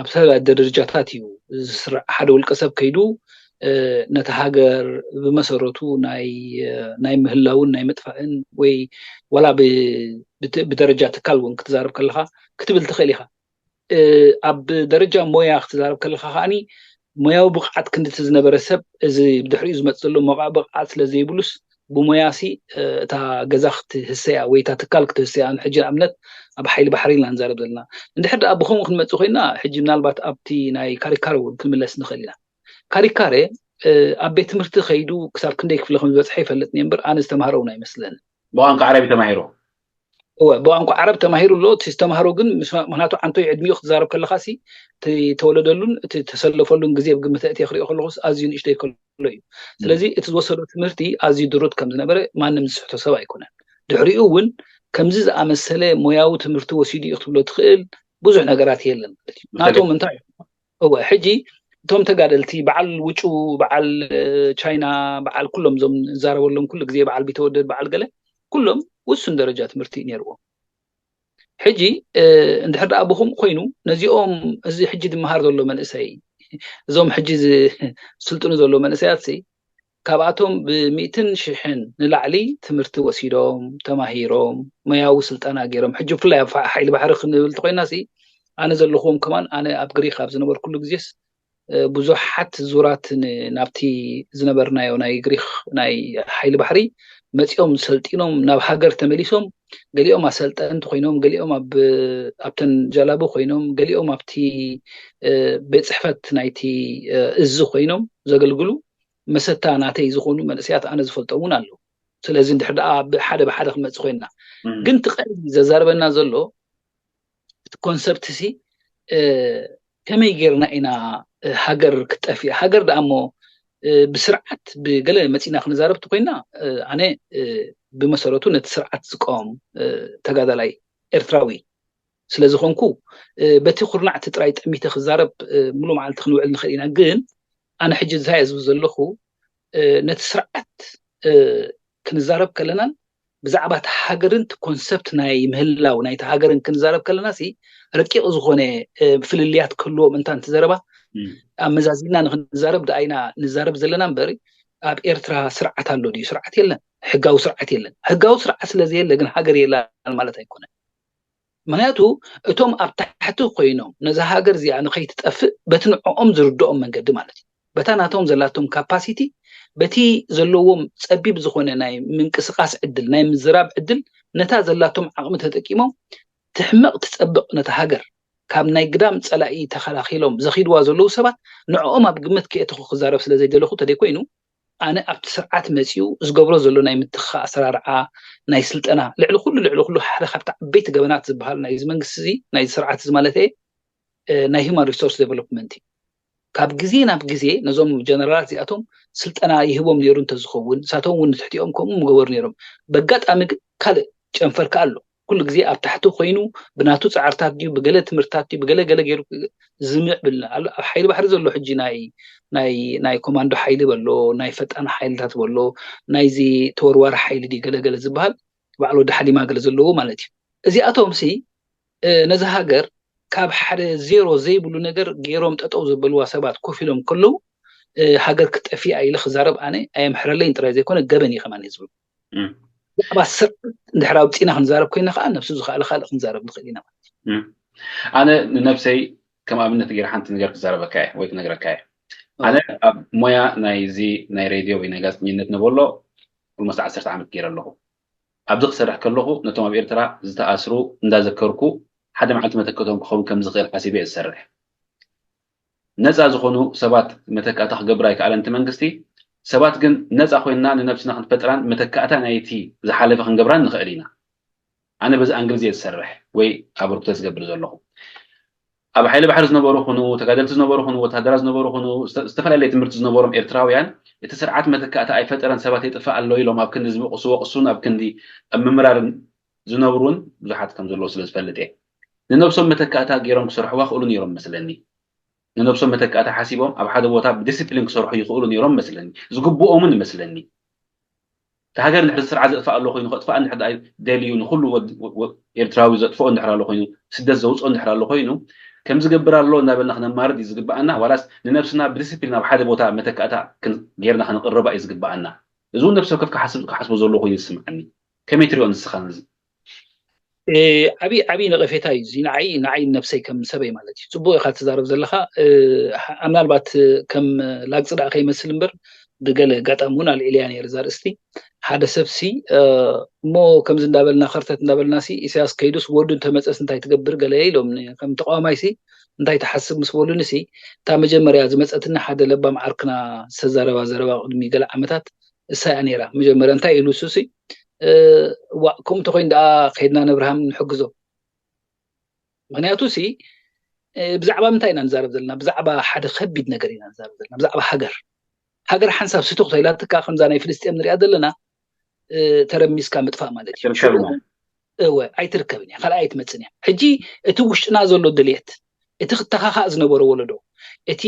ኣብ ዝተፈላለየ ደረጃታት እዩ ዝስራዕ። ሓደ ውልቀ ሰብ ከይዱ ነቲ ሃገር ብመሰረቱ ናይ ናይ ምህላውን ናይ ምጥፋእን ወይ ዋላ ብደረጃ ትካል እውን ክትዛረብ ከለካ ክትብል ትኽእል ኢኻ። ኣብ ደረጃ ሞያ ክትዛረብ ከለካ ከዓኒ ሞያዊ ብቕዓት ክንድቲ ዝነበረ ሰብ እዚ ብድሕሪኡ ዝመፅ ዘሎ ሞቃ ብቕዓት ስለ ዘይብሉስ ብሞያሲ እታ ገዛ ክትህሰያ ወይ እታ ትካል ክትህሰያ ሕጂ ንኣብነት ኣብ ሓይሊ ባሕሪ ኢና ንዛረብ ዘለና። እንድሕር ደኣ ብከምኡ ክንመፅእ ኮይና ሕጂ ምናልባት ኣብቲ ናይ ካሪካረ እውን ክንምለስ ንኽእል ኢና። ካሪካረ ኣብ ቤት ትምህርቲ ከይዱ ክሳብ ክንደይ ክፍለ ከም ዝበፅሐ ይፈልጥ እየ እምበር ኣነ ዝተምሃረ እውን ኣይመስለንን። ብቋንቋ ዓረብ ተማሂሩ እወ ብቋንቋ ዓረብ ተማሂሩ ኣሎ። እቲ ዝተምሃሮ ግን ምስ ምክንያቱ ዓንቶይ ዕድሚኡ ክትዛረብ ከለካ ሲ እቲ ተወለደሉን እቲ ተሰለፈሉን ግዜ ብግምት እትየ ክሪኦ ከለኩስ ኣዝዩ ንእሽተይ ከሎ እዩ። ስለዚ እቲ ዝወሰዶ ትምህርቲ ኣዝዩ ድሩት ከም ዝነበረ ማንም ዝስሕቶ ሰብ ኣይኮነን። ድሕሪኡ እውን ከምዚ ዝኣመሰለ ሞያዊ ትምህርቲ ወሲዱ እዩ ክትብሎ ትኽእል ብዙሕ ነገራት የለን ማለት እዩ። ናቶም እንታይ እወ ሕጂ እቶም ተጋደልቲ በዓል ውጩ በዓል ቻይና በዓል ኩሎም እዞም ንዛረበሎም ኩሉ ግዜ በዓል ቢተወደድ በዓል ገለ ኩሎም ውሱን ደረጃ ትምህርቲ እዩ ነይርዎም። ሕጂ እንድሕር ደኣ ብኹም ኮይኑ ነዚኦም እዚ ሕጂ ዝመሃር ዘሎ መንእሰይ እዞም ሕጂ ዝስልጥኑ ዘሎ መንእሰያት ሲ ካብኣቶም ብሚእትን ሽሕን ንላዕሊ ትምህርቲ ወሲዶም ተማሂሮም ሞያዊ ስልጠና ገይሮም ሕጂ ብፍላይ ኣብ ሓይሊ ባሕሪ ክንብል ተኮይና ሲ ኣነ ዘለኹዎም ከማን ኣነ ኣብ ግሪክ ኣብ ዝነበርኩሉ ግዜስ ብዙሓት ዙራት ናብቲ ዝነበርናዮ ናይ ግሪክ ናይ ሓይሊ ባሕሪ መፂኦም ሰልጢኖም ናብ ሃገር ተመሊሶም ገሊኦም ኣሰልጠንቲ ኮይኖም፣ ገሊኦም ኣብ ኣብተን ጃላቡ ኮይኖም፣ ገሊኦም ኣብቲ ቤት ፅሕፈት ናይቲ እዚ ኮይኖም ዘገልግሉ መሰታ ናተይ ዝኾኑ መንእሰያት ኣነ ዝፈልጦም እውን ኣለዉ። ስለዚ እንድሕር ደኣ ብሓደ ብሓደ ክንመፅእ ኮይንና፣ ግን እቲ ቀንዲ ዘዛርበና ዘሎ እቲ ኮንሰፕት ሲ ከመይ ጌርና ኢና ሃገር ክትጠፍእ? ሃገር ደኣ እሞ ብስርዓት ብገለ መፂና ክንዛረብ ኮይና ኣነ ብመሰረቱ ነቲ ስርዓት ዝቃወም ተጋዳላይ ኤርትራዊ ስለዝኾንኩ በቲ ኩርናዕቲ ጥራይ ጠሚተ ክዛረብ ሙሉ መዓልቲ ክንውዕል ንኽእል ኢና። ግን ኣነ ሕጂ እንታይ ዝብል ዘለኹ ነቲ ስርዓት ክንዛረብ ከለናን ብዛዕባ እቲ ሃገርን እቲ ኮንሰፕት ናይ ምህላው ናይቲ ሃገርን ክንዛረብ ከለና ሲ ረቂቕ ዝኾነ ፍልልያት ክህልዎም እንታ እንተዘረባ ኣመዛዚና ንክንዛረብ ደኣይና ንዛረብ ዘለና እምበር ኣብ ኤርትራ ስርዓት ኣሎ ድዩ? ስርዓት የለን። ሕጋዊ ስርዓት የለን። ሕጋዊ ስርዓት ስለዘየለ ግን ሃገር የላን ማለት ኣይኮነን። ምክንያቱ እቶም ኣብ ታሕቲ ኮይኖም ነዛ ሃገር እዚኣ ንከይትጠፍእ በቲ ንዕኦም ዝርድኦም መንገዲ ማለት እዩ በታ ናቶም ዘላቶም ካፓሲቲ በቲ ዘለዎም ፀቢብ ዝኾነ ናይ ምንቅስቃስ ዕድል ናይ ምዝራብ ዕድል ነታ ዘላቶም ዓቕሚ ተጠቂሞም ትሕመቕ ትፀብቕ ነታ ሃገር ካብ ናይ ግዳም ፀላኢ ተኸላኺሎም ዘኺድዋ ዘለዉ ሰባት ንዕኦም ኣብ ግምት ክእትኹ ክዛረብ ስለ ዘይደለኹ ተደይ ኮይኑ ኣነ ኣብቲ ስርዓት መፂኡ ዝገብሮ ዘሎ ናይ ምትኽኻእ ኣሰራርዓ ናይ ስልጠና ልዕሊ ኩሉ ልዕሊ ኩሉ ሓደ ካብቲ ዓበይቲ ገበናት ዝበሃል ናይዚ መንግስቲ እዚ ናይዚ ስርዓት እዚ ማለት እየ ናይ human resource development እዩ። ካብ ግዜ ናብ ግዜ ነዞም ጀነራላት እዚኣቶም ስልጠና ይህቦም ነይሩ እንተዝኸውን ንሳቶም እውን ንትሕቲኦም ከምኡ ምገበሩ ነይሮም። በጋጣሚ ግን ካልእ ጨንፈር ከኣ ኣሎ። ኩሉ ግዜ ኣብ ታሕቲ ኮይኑ ብናቱ ፃዕርታት ድዩ ብገለ ትምህርትታት ድዩ ብገለ ገለ ገይሩ ዝምዕብል ኣሎ። ኣብ ሓይሊ ባሕሪ ዘሎ ሕጂ ናይ ናይ ናይ ኮማንዶ ሓይሊ በሎ ናይ ፈጣን ሓይልታት በሎ ናይዚ ተወርዋሪ ሓይሊ ድዩ ገለ ገለ ዝበሃል ባዕሉ ወዲ ሓሊማ ገለ ዘለዎ ማለት እዩ። እዚኣቶም ሲ ነዚ ሃገር ካብ ሓደ ዜሮ ዘይብሉ ነገር ገይሮም ጠጠው ዘበልዋ ሰባት ኮፍ ኢሎም ከለዉ ሃገር ክጠፊኣ ኢለ ክዛረብ ኣነ ኣየምሕረለይን ጥራይ ዘይኮነ ገበን እዩ ከማን ዝብል ብዛዕባ ስርዓት እንድሕር ኣውፂና ክንዛረብ ኮይና ከዓ ነብሱ ዝኽኣለ ካልእ ክንዛረብ ንኽእል ኢና ማለት እዩ። ኣነ ንነብሰይ ከም ኣብነት ገይረ ሓንቲ ነገር ክዛረበካ እየ ወይ ክነግረካ እየ። ኣነ ኣብ ሞያ ናይዚ ናይ ሬድዮ ወይ ናይ ጋዜጠኝነት ነበሎ ኦልሞስት ዓሰርተ ዓመት ገይረ ኣለኹ። ኣብዚ ክሰርሕ ከለኹ ነቶም ኣብ ኤርትራ ዝተኣስሩ እንዳዘከርኩ ሓደ መዓልቲ መተክእቶም ክኸውን ከም ዝኽእል ሓሲበ እየ ዝሰርሕ። ነፃ ዝኾኑ ሰባት መተካእታ ክገብር ኣይከኣለን እቲ መንግስቲ። ሰባት ግን ነፃ ኮይንና ንነብስና ክንፈጥራን መተካእታ ናይቲ ዝሓለፈ ክንገብራን ንኽእል ኢና። ኣነ በዚ ኣንግል እየ ዝሰርሕ ወይ ኣበርክቶ ዝገብር ዘለኹ። ኣብ ሓይሊ ባሕሪ ዝነበሩ ኩኑ፣ ተጋደልቲ ዝነበሩ ኩኑ፣ ወታደራት ዝነበሩ ኩኑ፣ ዝተፈላለየ ትምህርቲ ዝነበሮም ኤርትራውያን እቲ ስርዓት መተካእታ ኣይፈጠረን ሰባት የጥፍእ ኣሎ ኢሎም ኣብ ክንዲ ዝወቕሱን ኣብ ክንዲ ኣብ ምምራርን ዝነብሩን ብዙሓት ከም ዘለዉ ስለ ዝፈልጥ እየ። ንነብሶም መተካእታ ገይሮም ክሰርሕዋ ክእሉ ነይሮም መስለኒ። ንነብሶም መተካእታ ሓሲቦም ኣብ ሓደ ቦታ ብዲስፕሊን ክሰርሑ ይኽእሉ ነይሮም መስለኒ። ዝግብኦምን መስለኒ። እቲ ሃገር እንድሕር ስርዓት ዘጥፍእ ኣሎ ኮይኑ ከጥፍኣ እንድሕር ደልዩ ንኩሉ ኤርትራዊ ዘጥፍኦ እንድሕር ኣሎ ኮይኑ ስደት ዘውፅኦ እንድሕር ኣሎ ኮይኑ ከም ዝገብር ኣሎ እናበልና ክነማርድ እዩ ዝግብኣና ዋላስ ንነብስና ብዲስፕሊን ኣብ ሓደ ቦታ መተካእታ ጌርና ክንቅርባ እዩ ዝግብኣና? እዚ እውን ነብሲ ወከፍ ክሓስብ ክሓስቦ ዘለዎ ኮይኑ ዝስምዓኒ። ከመይ ትሪኦ ንስኻ ነዚ? ዓብዪ ዓብዪ ነቐፌታ እዩ እዚ ንዓይ ንዓይ ነብሰይ ከም ሰበይ ማለት እዩ። ፅቡቅ ኢኻ ትዛረብ ዘለኻ። ምናልባት ከም ላግፂ ደኣ ከይመስል እምበር ብገለ ኣጋጣሚ እውን ኣልዒልያ ነይረ እዛ ርእስቲ። ሓደ ሰብሲ እሞ ከምዚ እንዳበልና ከርተት እንዳበልና ሲ ኢሳያስ ከይዱስ ወዱ እንተመፀስ እንታይ ትገብር ገለ ኢሎም ከም ተቃዋማይ ሲ እንታይ ትሓስብ ምስ በሉኒ ሲ እታ መጀመርያ ዝመፀትኒ ሓደ ለባም ዓርክና ዝተዛረባ ዘረባ ቅድሚ ገለ ዓመታት እሳ እያ ነይራ። መጀመርያ እንታይ ኢሉ እሱ ሲ ዋ ከምኡ እንተኮይኑ ደኣ ከይድና ነብርሃም ንሕግዞ። ምክንያቱ ሲ ብዛዕባ ምንታይ ኢና ንዛረብ ዘለና? ብዛዕባ ሓደ ከቢድ ነገር ኢና ንዛረብ ዘለና፣ ብዛዕባ ሃገር። ሃገር ሓንሳብ ስቱክ ተይላትካ ከምዛ ናይ ፍልስጤም ንሪኣ ዘለና ተረሚስካ ምጥፋእ ማለት እዩ። እወ ኣይትርከብን እያ፣ ካልኣ ኣይትመፅን እያ። ሕጂ እቲ ውሽጥና ዘሎ ድልየት እቲ ክተኻኻእ ዝነበሮ ወለዶ እቲ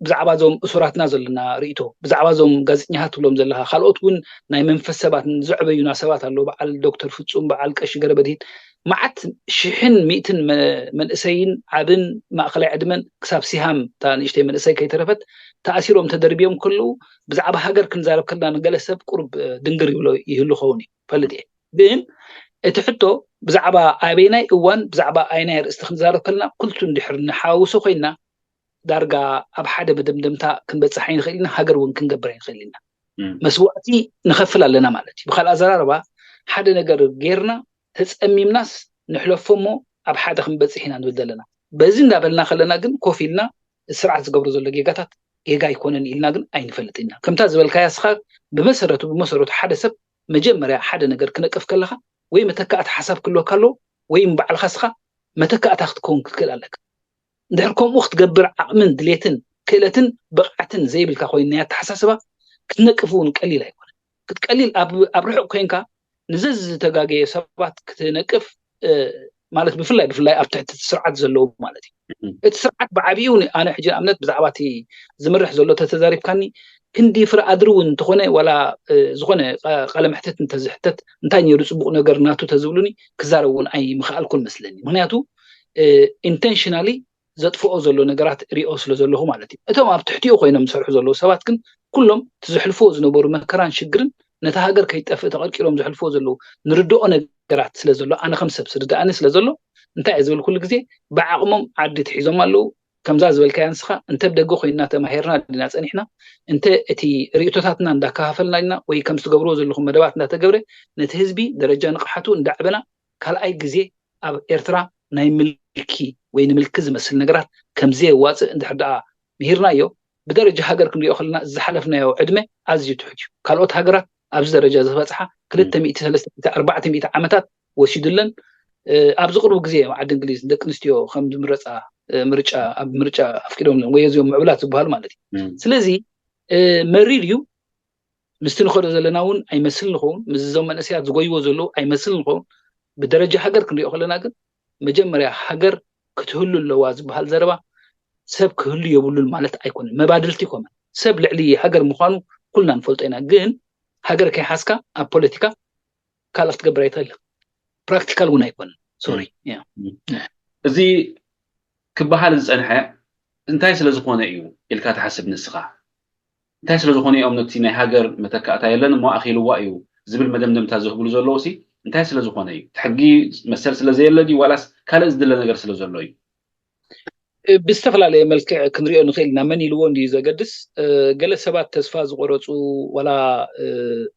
ብዛዕባ እዞም እሱራትና ዘለና ርእቶ ብዛዕባ እዞም ጋዜጠኛታት ትብሎም ዘለካ ካልኦት እውን ናይ መንፈስ ሰባት ዘዕበዩና ሰባት ኣለዉ በዓል ዶክተር ፍፁም በዓል ቀሺ ገረበድሂን መዓት ሽሕን ሚእትን መንእሰይን ዓብን ማእኸላይ ዕድመን ክሳብ ሲሃም እታ ንእሽተይ መንእሰይ ከይተረፈት ተኣሲሮም ተደርብዮም ከለዉ ብዛዕባ ሃገር ክንዛረብ ከለና ንገለ ሰብ ቁሩብ ድንግር ይብሎ ይህሉ ኸውን እዩ ፈልጥ እየ ግን እቲ ሕቶ ብዛዕባ ኣበይናይ እዋን ብዛዕባ ኣይናይ ርእስቲ ክንዛረብ ከለና ኩልቱ እንድሕር ንሓዋውሶ ኮይንና ዳርጋ ኣብ ሓደ መደምደምታ ክንበፅሕ ኣይንኽእል ኢና፣ ሃገር እውን ክንገብር ኣይንኽእል ኢና። መስዋእቲ ንኸፍል ኣለና ማለት እዩ። ብካልእ ኣዘራርባ ሓደ ነገር ጌርና ተጸሚምናስ ንሕለፎ እሞ ኣብ ሓደ ክንበጽሕ ኢና ንብል ዘለና። በዚ እንዳበልና ከለና ግን ኮፍ ኢልና ስርዓት ዝገብሮ ዘሎ ጌጋታት ጌጋ ኣይኮነን ኢልና ግን ኣይንፈልጥ ኢና። ከምታ ዝበልካያ ስኻ ብመሰረቱ ብመሰረቱ ሓደ ሰብ መጀመርያ ሓደ ነገር ክነቅፍ ከለኻ ወይ መተካእታ ሓሳብ ክህልወካ ኣለዎ ወይ ንባዕልኻ ስኻ መተካእታ ክትከውን ክትክእል ኣለካ። እንድሕር ከምኡ ክትገብር ዓቕምን ድሌትን ክእለትን ብቕዓትን ዘይብልካ ኮይኑ ናይ ኣተሓሳስባ ክትነቅፍ እውን ቀሊል ኣይኮነን። ክትቀሊል ኣብ ኣብ ርሑቕ ኮይንካ ንዘዝተጋገየ ሰባት ክትነቅፍ ማለት ብፍላይ ብፍላይ ኣብ ትሕቲ ስርዓት ዘለዉ ማለት እዩ። እቲ ስርዓት ብዓብኡ ኣነ ሕጂ ኣብነት ብዛዕባ እቲ ዝምርሕ ዘሎ ተተዛሪብካኒ ክንዲ ፍረ ኣድሪ እውን እንተኾነ ዋላ ዝኾነ ቃለ መሕተት እንተዝሕተት እንታይ ነይሩ ፅቡቕ ነገር ናቱ ተዝብሉኒ ክዛረብ እውን ኣይምኽኣልኩን መስለኒ። ምክንያቱ ኢንቴንሽናሊ ዘጥፍኦ ዘሎ ነገራት ሪኦ ስለ ዘለኹ ማለት እዩ። እቶም ኣብ ትሕቲኡ ኮይኖም ዝሰርሑ ዘለዉ ሰባት ግን ኩሎም እቲ ዘሕልፍዎ ዝነበሩ መከራን ሽግርን ነቲ ሃገር ከይጠፍእ ተቐርቂሮም ዘሕልፍዎ ዘለዉ ንርድኦ ነገራት ስለ ዘሎ ኣነ ከም ሰብ ስርድኣኒ ስለ ዘሎ እንታይ እየ ዝብል ኩሉ ግዜ ብዓቕሞም ዓዲ ትሒዞም ኣለዉ። ከምዛ ዝበልካያ ንስኻ እንተ ብደገ ኮይንና ተማሂርና ዲና ጸኒሕና እንተ እቲ ርእቶታትና እንዳከፋፈልና ዲና ወይ ከም ትገብርዎ ዘለኹም መደባት እንዳተገብረ ነቲ ህዝቢ ደረጃ ንቕሓቱ እንዳዕበና ካልኣይ ግዜ ኣብ ኤርትራ ናይ ምልኪ ወይ ንምልኪ ዝመስል ነገራት ከም ዘየዋፅእ እንድሕር ደኣ ምሂርናዮ ብደረጃ ሃገር ክንሪኦ ከለና ዝሓለፍናዮ ዕድመ ኣዝዩ ትሑት እዩ። ካልኦት ሃገራት ኣብዚ ደረጃ ዝበፅሓ ክልተ ሚእቲ ሰለስተ ሚእቲ ኣርባዕተ ሚእቲ ዓመታት ወሲዱለን ኣብዚ ቅርቡ ግዜ እዮም ዓዲ እንግሊዝ ደቂ ኣንስትዮ ከም ዝምረፃ ምርጫ ኣብ ምርጫ ኣፍቂዶም ወይ እዚኦም ምዕብላት ዝበሃሉ ማለት እዩ። ስለዚ መሪር እዩ። ምስቲ ንኸዶ ዘለና እውን ኣይመስል ንኸውን ምስ እዞም መንእሰያት ዝጎይዎ ዘለዉ ኣይመስል ንኸውን። ብደረጃ ሃገር ክንሪኦ ከለና ግን መጀመርያ ሃገር ክትህሉ ኣለዋ ዝበሃል ዘረባ ሰብ ክህሉ የብሉን ማለት ኣይኮነን። መባድልቲ ይኮመን ሰብ ልዕሊ ሃገር ምዃኑ ኩልና ንፈልጦ ኢና። ግን ሃገር ከይሓዝካ ኣብ ፖለቲካ ካልእ ክትገብር ኣይትኽእል። ፕራክቲካል እውን ኣይኮነን። ሶሪ እዚ ክበሃል ዝፀንሐ እንታይ ስለ ዝኾነ እዩ ኢልካ ትሓስብ ንስኻ? እንታይ ስለ ዝኾነ እዮም ነቲ ናይ ሃገር መተካእታ የለን እሞ ኣኺልዋ እዩ ዝብል መደምደምታ ዘህብሉ ዘለዉ ሲ እንታይ ስለ ዝኾነ እዩ? እቲ ሕጊ መሰል ስለ ዘየለ ድዩ ዋላስ ካልእ ዝድለ ነገር ስለ ዘሎ እዩ? ብዝተፈላለየ መልክዕ ክንሪኦ ንኽእል ኢና። መን ኢልዎ እንድዩ ዘገድስ። ገለ ሰባት ተስፋ ዝቆረፁ ዋላ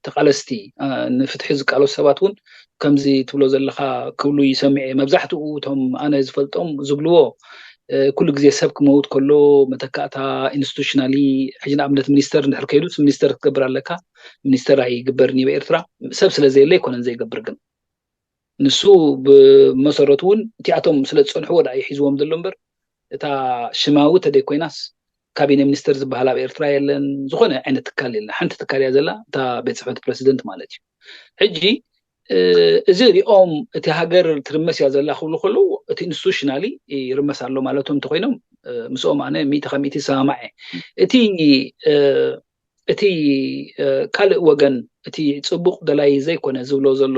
ተቃለስቲ ንፍትሒ ዝቃለሱ ሰባት እውን ከምዚ ትብሎ ዘለኻ ክብሉ ይሰምዕ እየ። መብዛሕትኡ እቶም ኣነ ዝፈልጦም ዝብልዎ ኩሉ ግዜ ሰብ ክመውት ከሎ መተካእታ ኢንስቲቱሽናሊ ሕጂ ንኣብነት ሚኒስተር እንድሕር ከይዱስ ሚኒስተር ክትገብር ኣለካ። ሚኒስተር ኣይግበርን እዩ ኤርትራ ሰብ ስለ ዘየለ ኣይኮነን ዘይገብር ግን ንሱ ብመሰረቱ እውን እቲኣቶም ስለ ዝፀንሕዎ ደኣ እዩ ሒዝዎም ዘሎ እምበር እታ ሽማዊ ተደይ ኮይናስ ካቢነ ሚኒስተር ዝበሃል ኣብ ኤርትራ የለን። ዝኾነ ዓይነት ትካል የለን። ሓንቲ ትካል እያ ዘላ እታ ቤት ፅሕፈት ፕረሲደንት ማለት እዩ። ሕጂ እዚ ሪኦም እቲ ሃገር ትርመስ እያ ዘላ ክብሉ ከለዉ እቲ ኢንስቲቱሽናሊ ይርመስ ኣሎ ማለቶም እንተኮይኖም ምስኦም ኣነ ሚእቲ ካብ ሚእቲ ይሰማማዕ እየ። እቲ እቲ ካልእ ወገን እቲ ፅቡቕ ደላይ ዘይኮነ ዝብሎ ዘሎ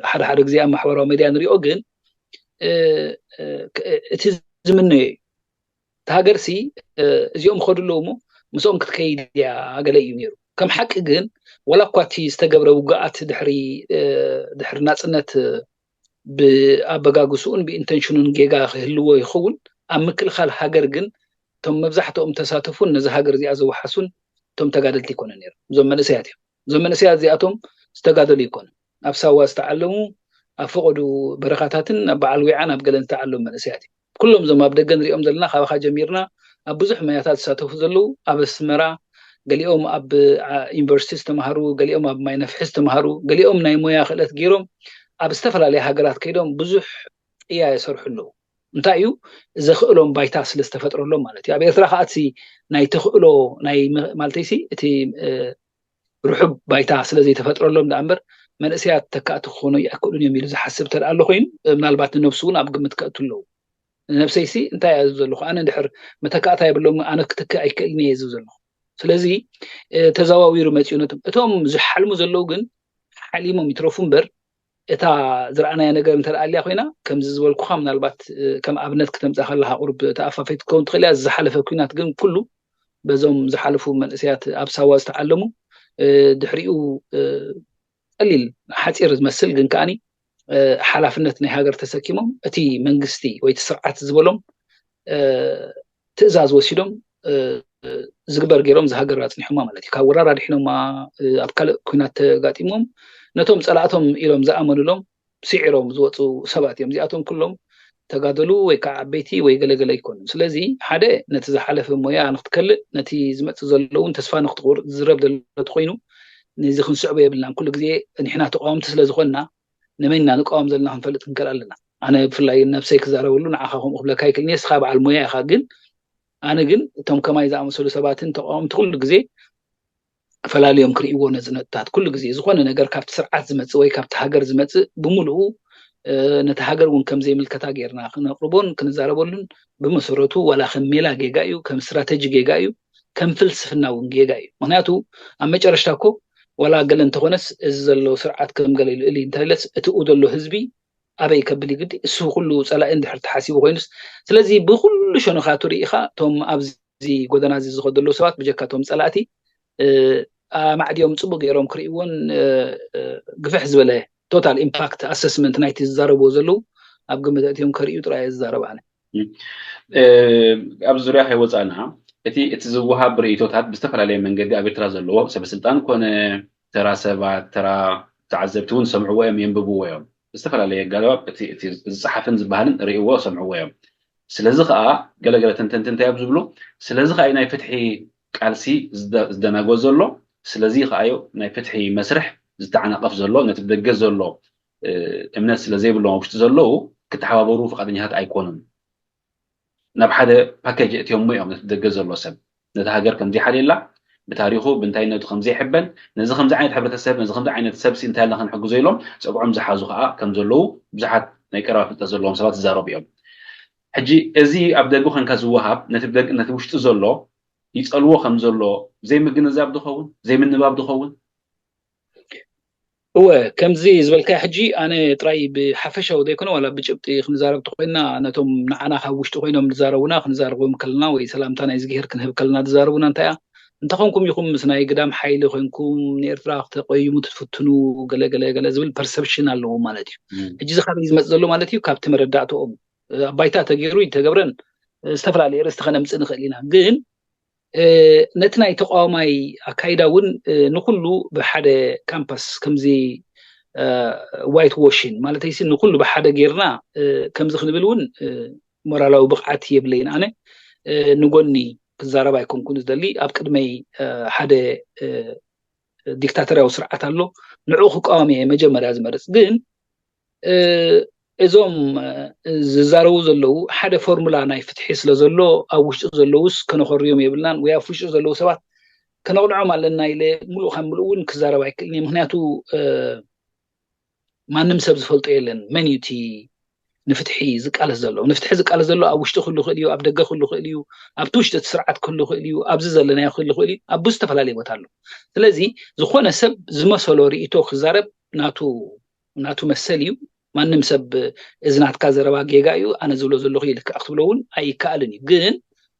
ሓደ ሓደ ግዜ ኣብ ማሕበራዊ ሚድያ ንሪኦ ግን እቲ ዝምነዮ እዩ። እቲ ሃገርሲ እዚኦም ከዱ ኣለዉ እሞ ምስኦም ክትከይድ እያ ገለ እዩ ነይሩ። ከም ሓቂ ግን ዋላ እኳ እቲ ዝተገብረ ውግኣት ድሕሪ ድሕሪ ናፅነት ብኣበጋግስኡን ብኢንተንሽኑን ጌጋ ክህልዎ ይኸውን። ኣብ ምክልኻል ሃገር ግን እቶም መብዛሕትኦም ተሳተፉን ነዚ ሃገር እዚኣ ዘወሓሱን እቶም ተጋደልቲ ይኮነ ነይሮም። እዞም መንእሰያት እዮም። እዞም መንእሰያት እዚኣቶም ዝተጋደሉ ይኮኑ። ኣብ ሳዋ ዝተዓለሙ ኣብ ፈቐዱ በረኻታትን ኣብ በዓል ዊዓን ኣብ ገለን ዝተዓለሙ መንእሰያት እዮም። ኩሎም እዞም ኣብ ደገ ንሪኦም ዘለና ካባኻ ጀሚርና ኣብ ብዙሕ መያታት ዝሳተፉ ዘለዉ ኣብ ኣስመራ ገሊኦም ኣብ ዩኒቨርሲቲ ዝተምሃሩ፣ ገሊኦም ኣብ ማይ ነፍሒ ዝተምሃሩ፣ ገሊኦም ናይ ሞያ ክእለት ገይሮም ኣብ ዝተፈላለየ ሃገራት ከይዶም ብዙሕ ቅያ የሰርሑ ኣለዉ። እንታይ እዩ ዘኽእሎም ባይታ ስለ ዝተፈጥረሎም ማለት እዩ። ኣብ ኤርትራ ከዓ እቲ ናይ ተኽእሎ ናይ ማለተይሲ እቲ ርሑብ ባይታ ስለ ዘይተፈጥረሎም ደኣ እምበር መንእሰያት ተካእቲ ክኾኑ ኣይክእሉን እዮም ኢሉ ዝሓስብ ተደኣ ኣሎ ኮይኑ ምናልባት ንነብሱ እውን ኣብ ግምት ከእቱ ኣለዉ። ንነብሰይሲ እንታይ እያ ዝብል ዘለኹ ኣነ እንድሕር መተካእታ የብሎም ኣነ ክትክእ ኣይክእልን እየ ዝብል ዘለኹ። ስለዚ ተዘዋዊሩ መፂኡ ነቶም እቶም ዝሓልሙ ዘለዉ ግን ሓሊሞም ይትረፉ እምበር እታ ዝረኣናያ ነገር እንተ ኣልያ ኮይና ከምዚ ዝበልኩኻ ምናልባት ከም ኣብነት ክተምፃ ከለካ ቁሩብ ተኣፋፈይ ክትከውን ትኽእል እያ። ዝሓለፈ ኩናት ግን ኩሉ በዞም ዝሓለፉ መንእሰያት ኣብ ሳዋ ዝተዓለሙ ድሕሪኡ ቀሊል ሓፂር ዝመስል ግን ከዓኒ ሓላፍነት ናይ ሃገር ተሰኪሞም እቲ መንግስቲ ወይ እቲ ስርዓት ዝበሎም ትእዛዝ ወሲዶም ዝግበር ገይሮም ዝሃገር ኣፅኒሖማ ማለት እዩ። ካብ ወራር ኣድሒኖማ ኣብ ካልእ ኩናት ተጋጢሞም ነቶም ፀላእቶም ኢሎም ዝኣመኑሎም ስዒሮም ዝወፁ ሰባት እዮም። እዚኣቶም ኩሎም ተጋደሉ ወይ ከዓ ዓበይቲ ወይ ገለገለ ኣይኮኑን። ስለዚ ሓደ ነቲ ዝሓለፈ ሞያ ንክትከልእ፣ ነቲ ዝመፅእ ዘሎ እውን ተስፋ ንክትቆርጥ ዝዝረብ ዘሎ ተኮይኑ፣ ነዚ ክንስዕቦ የብልናን። ኩሉ ግዜ ንሕና ተቃወምቲ ስለዝኮንና ንመን ኢና ንቃወም ዘለና ክንፈልጥ ክንክእል ኣለና። ኣነ ብፍላይ ነብሰይ ክዛረበሉ፣ ንዓኻ ከምኡ ክብለካ ይክእል፣ ንስኻ በዓል ሞያ ኢኻ። ግን ኣነ ግን እቶም ከማይ ዝኣመሰሉ ሰባትን ተቃወምቲ ኩሉ ግዜ ፈላልዮም ክርእይዎ ነዚ ነጥብታት። ኩሉ ግዜ ዝኾነ ነገር ካብቲ ስርዓት ዝመጽእ ወይ ካብቲ ሃገር ዝመጽእ ብምሉኡ ነቲ ሃገር እውን ከም ዘይምልከታ ጌርና ክነቕርቦን ክንዛረበሉን፣ ብመሰረቱ ዋላ ከም ሜላ ጌጋ እዩ፣ ከም ስትራተጂ ጌጋ እዩ፣ ከም ፍልስፍና እውን ጌጋ እዩ። ምክንያቱ ኣብ መጨረሽታ እኮ ዋላ ገለ እንተኾነስ፣ እዚ ዘሎ ስርዓት ከም ገለ ኢሉ እሊ እንተለስ፣ እቲ ኡ ዘሎ ህዝቢ ኣበይ ከብል ይግዲ? እሱ ኩሉ ጸላኢ እንድሕር ተሓሲቡ ኮይኑስ፣ ስለዚ ብኩሉ ሸነኻቱ ርኢኻ እቶም ኣብዚ ጎደና እዚ ዝኸዱ ዘለዉ ሰባት ብጀካ እቶም ጸላእቲ ኣማዕድዮም ጽቡቅ ገይሮም ክርእይዎን ግፍሕ ዝበለ ቶታል ኢምፓክት ኣሰስመንት ናይቲ ዝዛረብዎ ዘለዉ ኣብ ግምት ኣእትዮም ከርእዩ ጥራይ እየ ዝዛረብ ኣነ። ኣብዚ ዙርያ ከይወፃእና፣ እቲ እቲ ዝወሃብ ርእይቶታት ብዝተፈላለየ መንገዲ ኣብ ኤርትራ ዘለዎ ሰበስልጣን ኮነ ተራ ሰባት፣ ተራ ተዓዘብቲ እውን ዝሰምዕዎ እዮም፣ የንብብዎ እዮም። ብዝተፈላለየ ኣገባብ እቲ ዝፀሓፍን ዝበሃልን ርእይዎ ሰምዕዎ እዮም። ስለዚ ከዓ ገለገለ ተንተንቲ እንታይ እዮም ዝብሉ? ስለዚ ከዓ ናይ ፍትሒ ቃልሲ ዝደናጎ ዘሎ፣ ስለዚ ከዓ ናይ ፍትሒ መስርሕ ዝተዓናቐፍ ዘሎ፣ ነቲ ብደገ ዘሎ እምነት ስለዘይብሎም ኣብ ውሽጢ ዘለዉ ክተሓባበሩ ፍቓደኛታት ኣይኮኑን። ናብ ሓደ ፓኬጅ እትዮሞ እዮም። ነቲ ደገ ዘሎ ሰብ ነቲ ሃገር ከም ዘይሓልየላ፣ ብታሪኹ ብእንታይነቱ ከም ዘይሕበን፣ ነዚ ከምዚ ዓይነት ሕብረተሰብ፣ ነዚ ከምዚ ዓይነት ሰብ ሲ እንታይ ኣለና ክንሕግዞ ኢሎም ጸግዖም ዝሓዙ ከዓ ከም ዘለዉ ብዙሓት ናይ ቀረባ ፍልጠት ዘለዎም ሰባት ዝዛረቡ እዮም። ሕጂ እዚ ኣብ ደገ ኮንካ ዝወሃብ ነቲ ውሽጢ ዘሎ ይጸልዎ ከም ዘሎ ዘይምግንዛብ ድኸውን ዘይምንባብ ድኸውን? እወ፣ ከምዚ ዝበልካዮ ሕጂ ኣነ ጥራይ ብሓፈሻዊ ዘይኮነ ዋላ ብጭብጢ ክንዛረብ ተኮይና ነቶም ንዓና ካብ ውሽጢ ኮይኖም ዝዛረቡና ክንዛረቦም ከለና ወይ ሰላምታ ናይ ዝግሄር ክንህብ ከለና ዝዛረቡና እንታይ እያ? እንተኾንኩም ኢኹም ምስ ናይ ግዳም ሓይሊ ኮይንኩም ንኤርትራ ክተቆይሙ ትፍትኑ ገለ ገለ ገለ ዝብል ፐርሰፕሽን ኣለዎም ማለት እዩ። ሕጂ እዚ ካበይ ዝመጽእ ዘሎ ማለት እዩ? ካብቲ መረዳእተኦም ኣብ ባይታ ተገይሩ ይተገብረን ዝተፈላለየ ርእስቲ ከነምጽእ ንኽእል ኢና። ግን ነቲ ናይ ተቃዋማይ ኣካይዳ እውን ንኩሉ ብሓደ ካምፓስ ከምዚ ዋይት ዎሽን ማለት ሲ ንኩሉ ብሓደ ጌርና ከምዚ ክንብል እውን ሞራላዊ ብቕዓት የብለይን። ኣነ ንጎኒ ክዛረብ ኣይኮንኩን ዝደሊ፣ ኣብ ቅድመይ ሓደ ዲክታተርያዊ ስርዓት ኣሎ፣ ንዕኡ ክቃወም እየ መጀመርያ ዝመርፅ። ግን እዞም ዝዛረቡ ዘለዉ ሓደ ፎርሙላ ናይ ፍትሒ ስለ ዘሎ ኣብ ውሽጢ ዘለዉስ ከነኸርዮም የብልናን ወይ ኣብ ውሽጢ ዘለዉ ሰባት ከነቕንዖም ኣለና ኢለ ሙሉእ ካብ ሙሉእ እውን ክዛረብ ኣይክእልን እየ። ምክንያቱ ማንም ሰብ ዝፈልጦ የለን መን እዩ እቲ ንፍትሒ ዝቃለስ ዘሎ። ንፍትሒ ዝቃለስ ዘሎ ኣብ ውሽጢ ክህሉ ክእል እዩ፣ ኣብ ደገ ክህሉ ክእል እዩ፣ ኣብቲ ውሽጢ እቲ ስርዓት ክህሉ ክእል እዩ፣ ኣብዚ ዘለናዮ ክህሉ ክእል እዩ፣ ኣብ ዝተፈላለዩ ቦታ ኣሎ። ስለዚ ዝኾነ ሰብ ዝመሰሎ ርእይቶ ክዛረብ ናቱ ናቱ መሰል እዩ። ማንም ሰብ እዚ ናትካ ዘረባ ጌጋ እዩ፣ ኣነ ዝብሎ ዘለኹ ይልክዕ ክትብሎ እውን ኣይከኣልን እዩ። ግን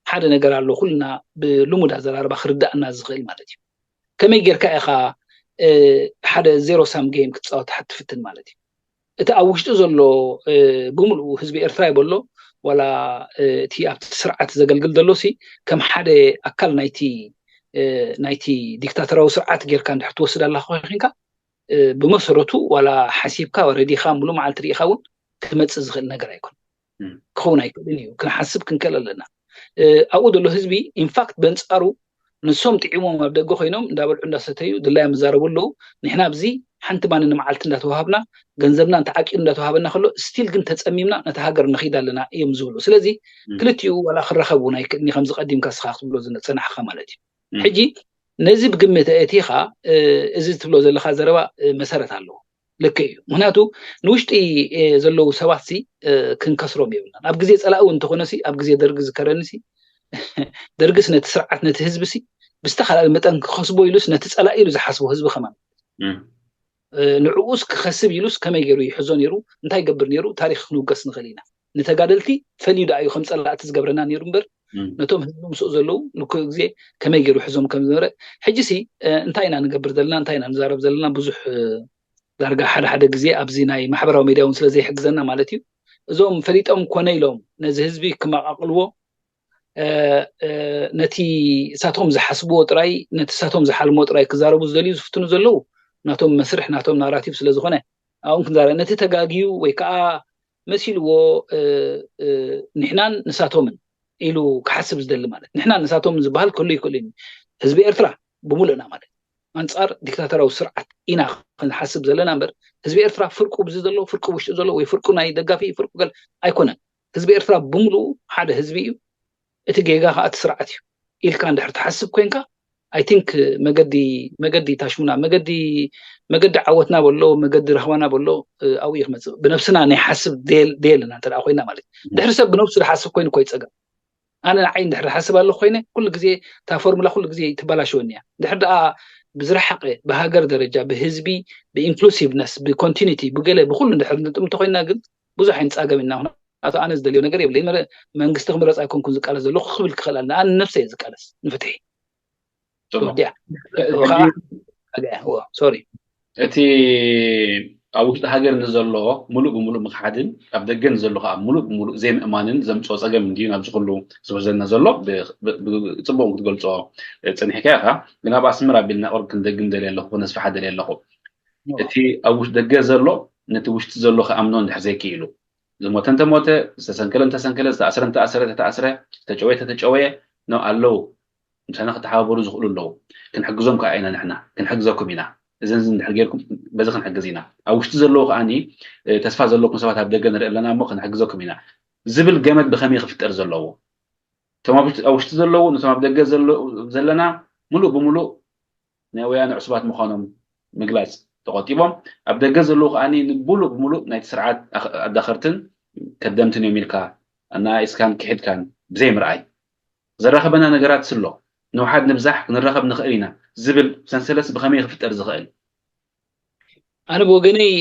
ሓደ ነገር ኣሎ፣ ኩልና ብልሙድ ኣዘራርባ ክርዳእና ዝኽእል ማለት እዩ። ከመይ ጌርካ ኢኻ ሓደ ዜሮ ሳም ጌም ክትፃወት ትፍትን ማለት እዩ? እቲ ኣብ ውሽጢ ዘሎ ብምሉኡ ህዝቢ ኤርትራ ይበሎ ዋላ እቲ ኣብቲ ስርዓት ዘገልግል ዘሎ ሲ ከም ሓደ ኣካል ናይቲ ናይቲ ዲክታተራዊ ስርዓት ጌርካ እንድሕር ትወስድ ኣለካ ኮይንካ ብመሰረቱ ዋላ ሓሲብካ ረዲኻ ሙሉ መዓልቲ ርኢኻ እውን ክመፅእ ዝኽእል ነገር ኣይኮን ክኸውን ኣይክእልን እዩ። ክንሓስብ ክንክእል ኣለና። ኣብኡ ዘሎ ህዝቢ ኢንፋክት በንፃሩ ንሶም ጥዒሞም ኣብ ደገ ኮይኖም እንዳበልዑ እንዳሰተዩ ድላዮም ይዛረቡ ኣለዉ። ንሕና ኣብዚ ሓንቲ ማኒ ንመዓልቲ እንዳተዋሃብና ገንዘብና እንተዓቂሩ እንዳተዋሃበና ከሎ ስቲል ግን ተፀሚምና ነቲ ሃገር ንኺድ ኣለና እዮም ዝብሉ። ስለዚ ክልቲኡ ዋላ ክራኸቡ ናይ ክእልኒ ከምዚ ቀዲምካ ስኻ ክትብሎ ዝፀናሕካ ማለት እዩ። ሕጂ ነዚ ብግምት ኣእቲኻ እዚ ትብሎ ዘለካ ዘረባ መሰረት ኣለዎ። ልክ እዩ። ምክንያቱ ንውሽጢ ዘለዉ ሰባት ሲ ክንከስሮም የብልናን። ኣብ ግዜ ፀላኢ እውን እንተኾነ ሲ ኣብ ግዜ ደርጊ ዝከረኒ ሲ ደርግስ ነቲ ስርዓት ነቲ ህዝቢ ሲ ብዝተፈላለየ መጠን ክኸስቦ ኢሉስ ነቲ ፀላኢ ኢሉ ዝሓስቦ ህዝቢ ከማን ንዕኡስ ክኸስብ ኢሉስ ከመይ ገይሩ ይሕዞ ነይሩ እንታይ ይገብር ነይሩ ታሪክ ክንውገስ ንኽእል ኢና። ንተጋደልቲ ፈልዩ ደኣ እዩ ከም ፀላእቲ ዝገብረና ነይሩ እምበር ነቶም ህዝቢ ምስኡ ዘለዉ ንኩሉ ግዜ ከመይ ገይሩ ሕዞም ከም ዝነበረ ሕጂ ሲ እንታይ ኢና ንገብር ዘለና እንታይ ኢና ንዛረብ ዘለና ብዙሕ ዳርጋ ሓደ ሓደ ግዜ ኣብዚ ናይ ማሕበራዊ ሚድያ እውን ስለ ዘይሕግዘና ማለት እዩ። እዞም ፈሊጦም ኮነ ኢሎም ነዚ ህዝቢ ክመቃቅልዎ ነቲ እሳቶም ዝሓስብዎ ጥራይ ነቲ እሳቶም ዝሓልሞ ጥራይ ክዛረቡ ዝደልዩ ዝፍትኑ ዘለዉ ናቶም መስርሕ ናቶም ናራቲቭ ስለ ዝኾነ ኣብኡ ክንዛረብ ነቲ ተጋግዩ ወይ ከዓ መሲልዎ ንሕናን ንሳቶምን ኢሉ ክሓስብ ዝደሊ ማለት ንሕናን ንሳቶምን ዝበሃል ክህሉ ይክእል እዩ። ህዝቢ ኤርትራ ብምሉእና ማለት ኣንጻር ዲክታተራዊ ስርዓት ኢና ክንሓስብ ዘለና እምበር ህዝቢ ኤርትራ ፍርቁ ብዚ ዘሎ ፍርቁ ውሽጢ ዘሎ ወይ ፍርቁ ናይ ደጋፊ ፍርቁ ገል ኣይኮነን። ህዝቢ ኤርትራ ብምሉኡ ሓደ ህዝቢ እዩ። እቲ ጌጋ ከዓ እቲ ስርዓት እዩ ኢልካ እንድሕር ትሓስብ ኮይንካ I think መገዲ መገዲ ታሽሙና መገዲ መገዲ ዓወትና በሎ መገዲ ረኽባና በሎ ኣብኡ እዩ ክመፅእ ብነብስና ናይ ሓስብ ደየልና እንተ ኮይና ማለት ድሕሪ ሰብ ብነብሱ ዝሓስብ ኮይኑ ኮይ ፀገም ኣነ ንዓይ እንድሕር ሓስብ ኣለኩ ኮይነ ኩሉ ግዜ እታ ፎርሙላ ኩሉ ግዜ ትበላሸወኒ እያ ድሕር ደኣ ብዝረሓቀ ብሃገር ደረጃ ብህዝቢ ብኢንክሉሲቭነስ ብኮንቲኒቲ ብገለ ብኩሉ እንድሕር ንጥምቶ ኮይና ግን ብዙሕ ኣይንፃገም ኢና ኣቶ ኣነ ዝደልዮ ነገር የብለይ መንግስቲ ክምረፅ ኣይኮንኩን ዝቃለስ ዘለኩ ክብል ክኽእል ኣለና ኣነ ንነብሰ እየ ዝቃለስ ንፍትሒ ሶሪ እቲ ኣብ ውሽጢ ሃገር ንዘሎ ሙሉእ ብሙሉእ ምክሓድን ኣብ ደገ ንዘሎ ከዓ ሙሉእ ብሙሉእ ዘይምእማንን ዘምፅኦ ፀገም እንድዩ ናብዚ ኩሉ ዝወዘና ዘሎ ፅቡቅ ክትገልፆ ፅንሒካ ኢካ ግን ኣብ ኣስመራ ኣቢልና ቅርብ ክንደግም ደልየ ኣለኩ ክነስፍሓ ደልየ ኣለኩ እቲ ኣብ ውሽጢ ደገ ዘሎ ነቲ ውሽጢ ዘሎ ክኣምኖ እንድሕር ዘይክኢሉ ዝሞተ እንተሞተ ዝተሰንከለ እንተሰንከለ ዝተኣስረ እንተኣስረ ተተኣስረ ዝተጨወየ ተተጨወየ ነው ኣለዉ ምሳና ክተሓባበሩ ዝኽእሉ ኣለዉ ክንሕግዞም ከዓ ኢና ንሕና ክንሕግዘኩም ኢና እዘን እንድሕር ጌርኩም በዚ ክንሕግዝ ኢና ኣብ ውሽጢ ዘለዉ ከዓ ተስፋ ዘለኩም ሰባት ኣብ ደገ ንርኢ ኣለና እሞ ክንሕግዘኩም ኢና ዝብል ገመድ ብከመይ ክፍጠር ዘለዎ እቶም ኣብ ውሽጢ ዘለዉ ነቶም ኣብ ደገ ዘለና ሙሉእ ብሙሉእ ናይ ወያነ ዕሱባት ምዃኖም ምግላፅ ተቆጢቦም ኣብ ደገ ዘለዉ ከዓ ንብሉእ ብሙሉእ ናይቲ ስርዓት ኣዳኸርትን ከደምትን እዮም ኢልካ ኣናኢስካን ክሒድካን ብዘይ ምርኣይ ዘራኸበና ነገራት ስሎ ንውሓድ ንብዛሕ ክንራኸብ ንኽእል ኢና ዝብል ሰንሰለት ብኸመይ ክፍጠር ዝኽእል ኣነ ብወገነይ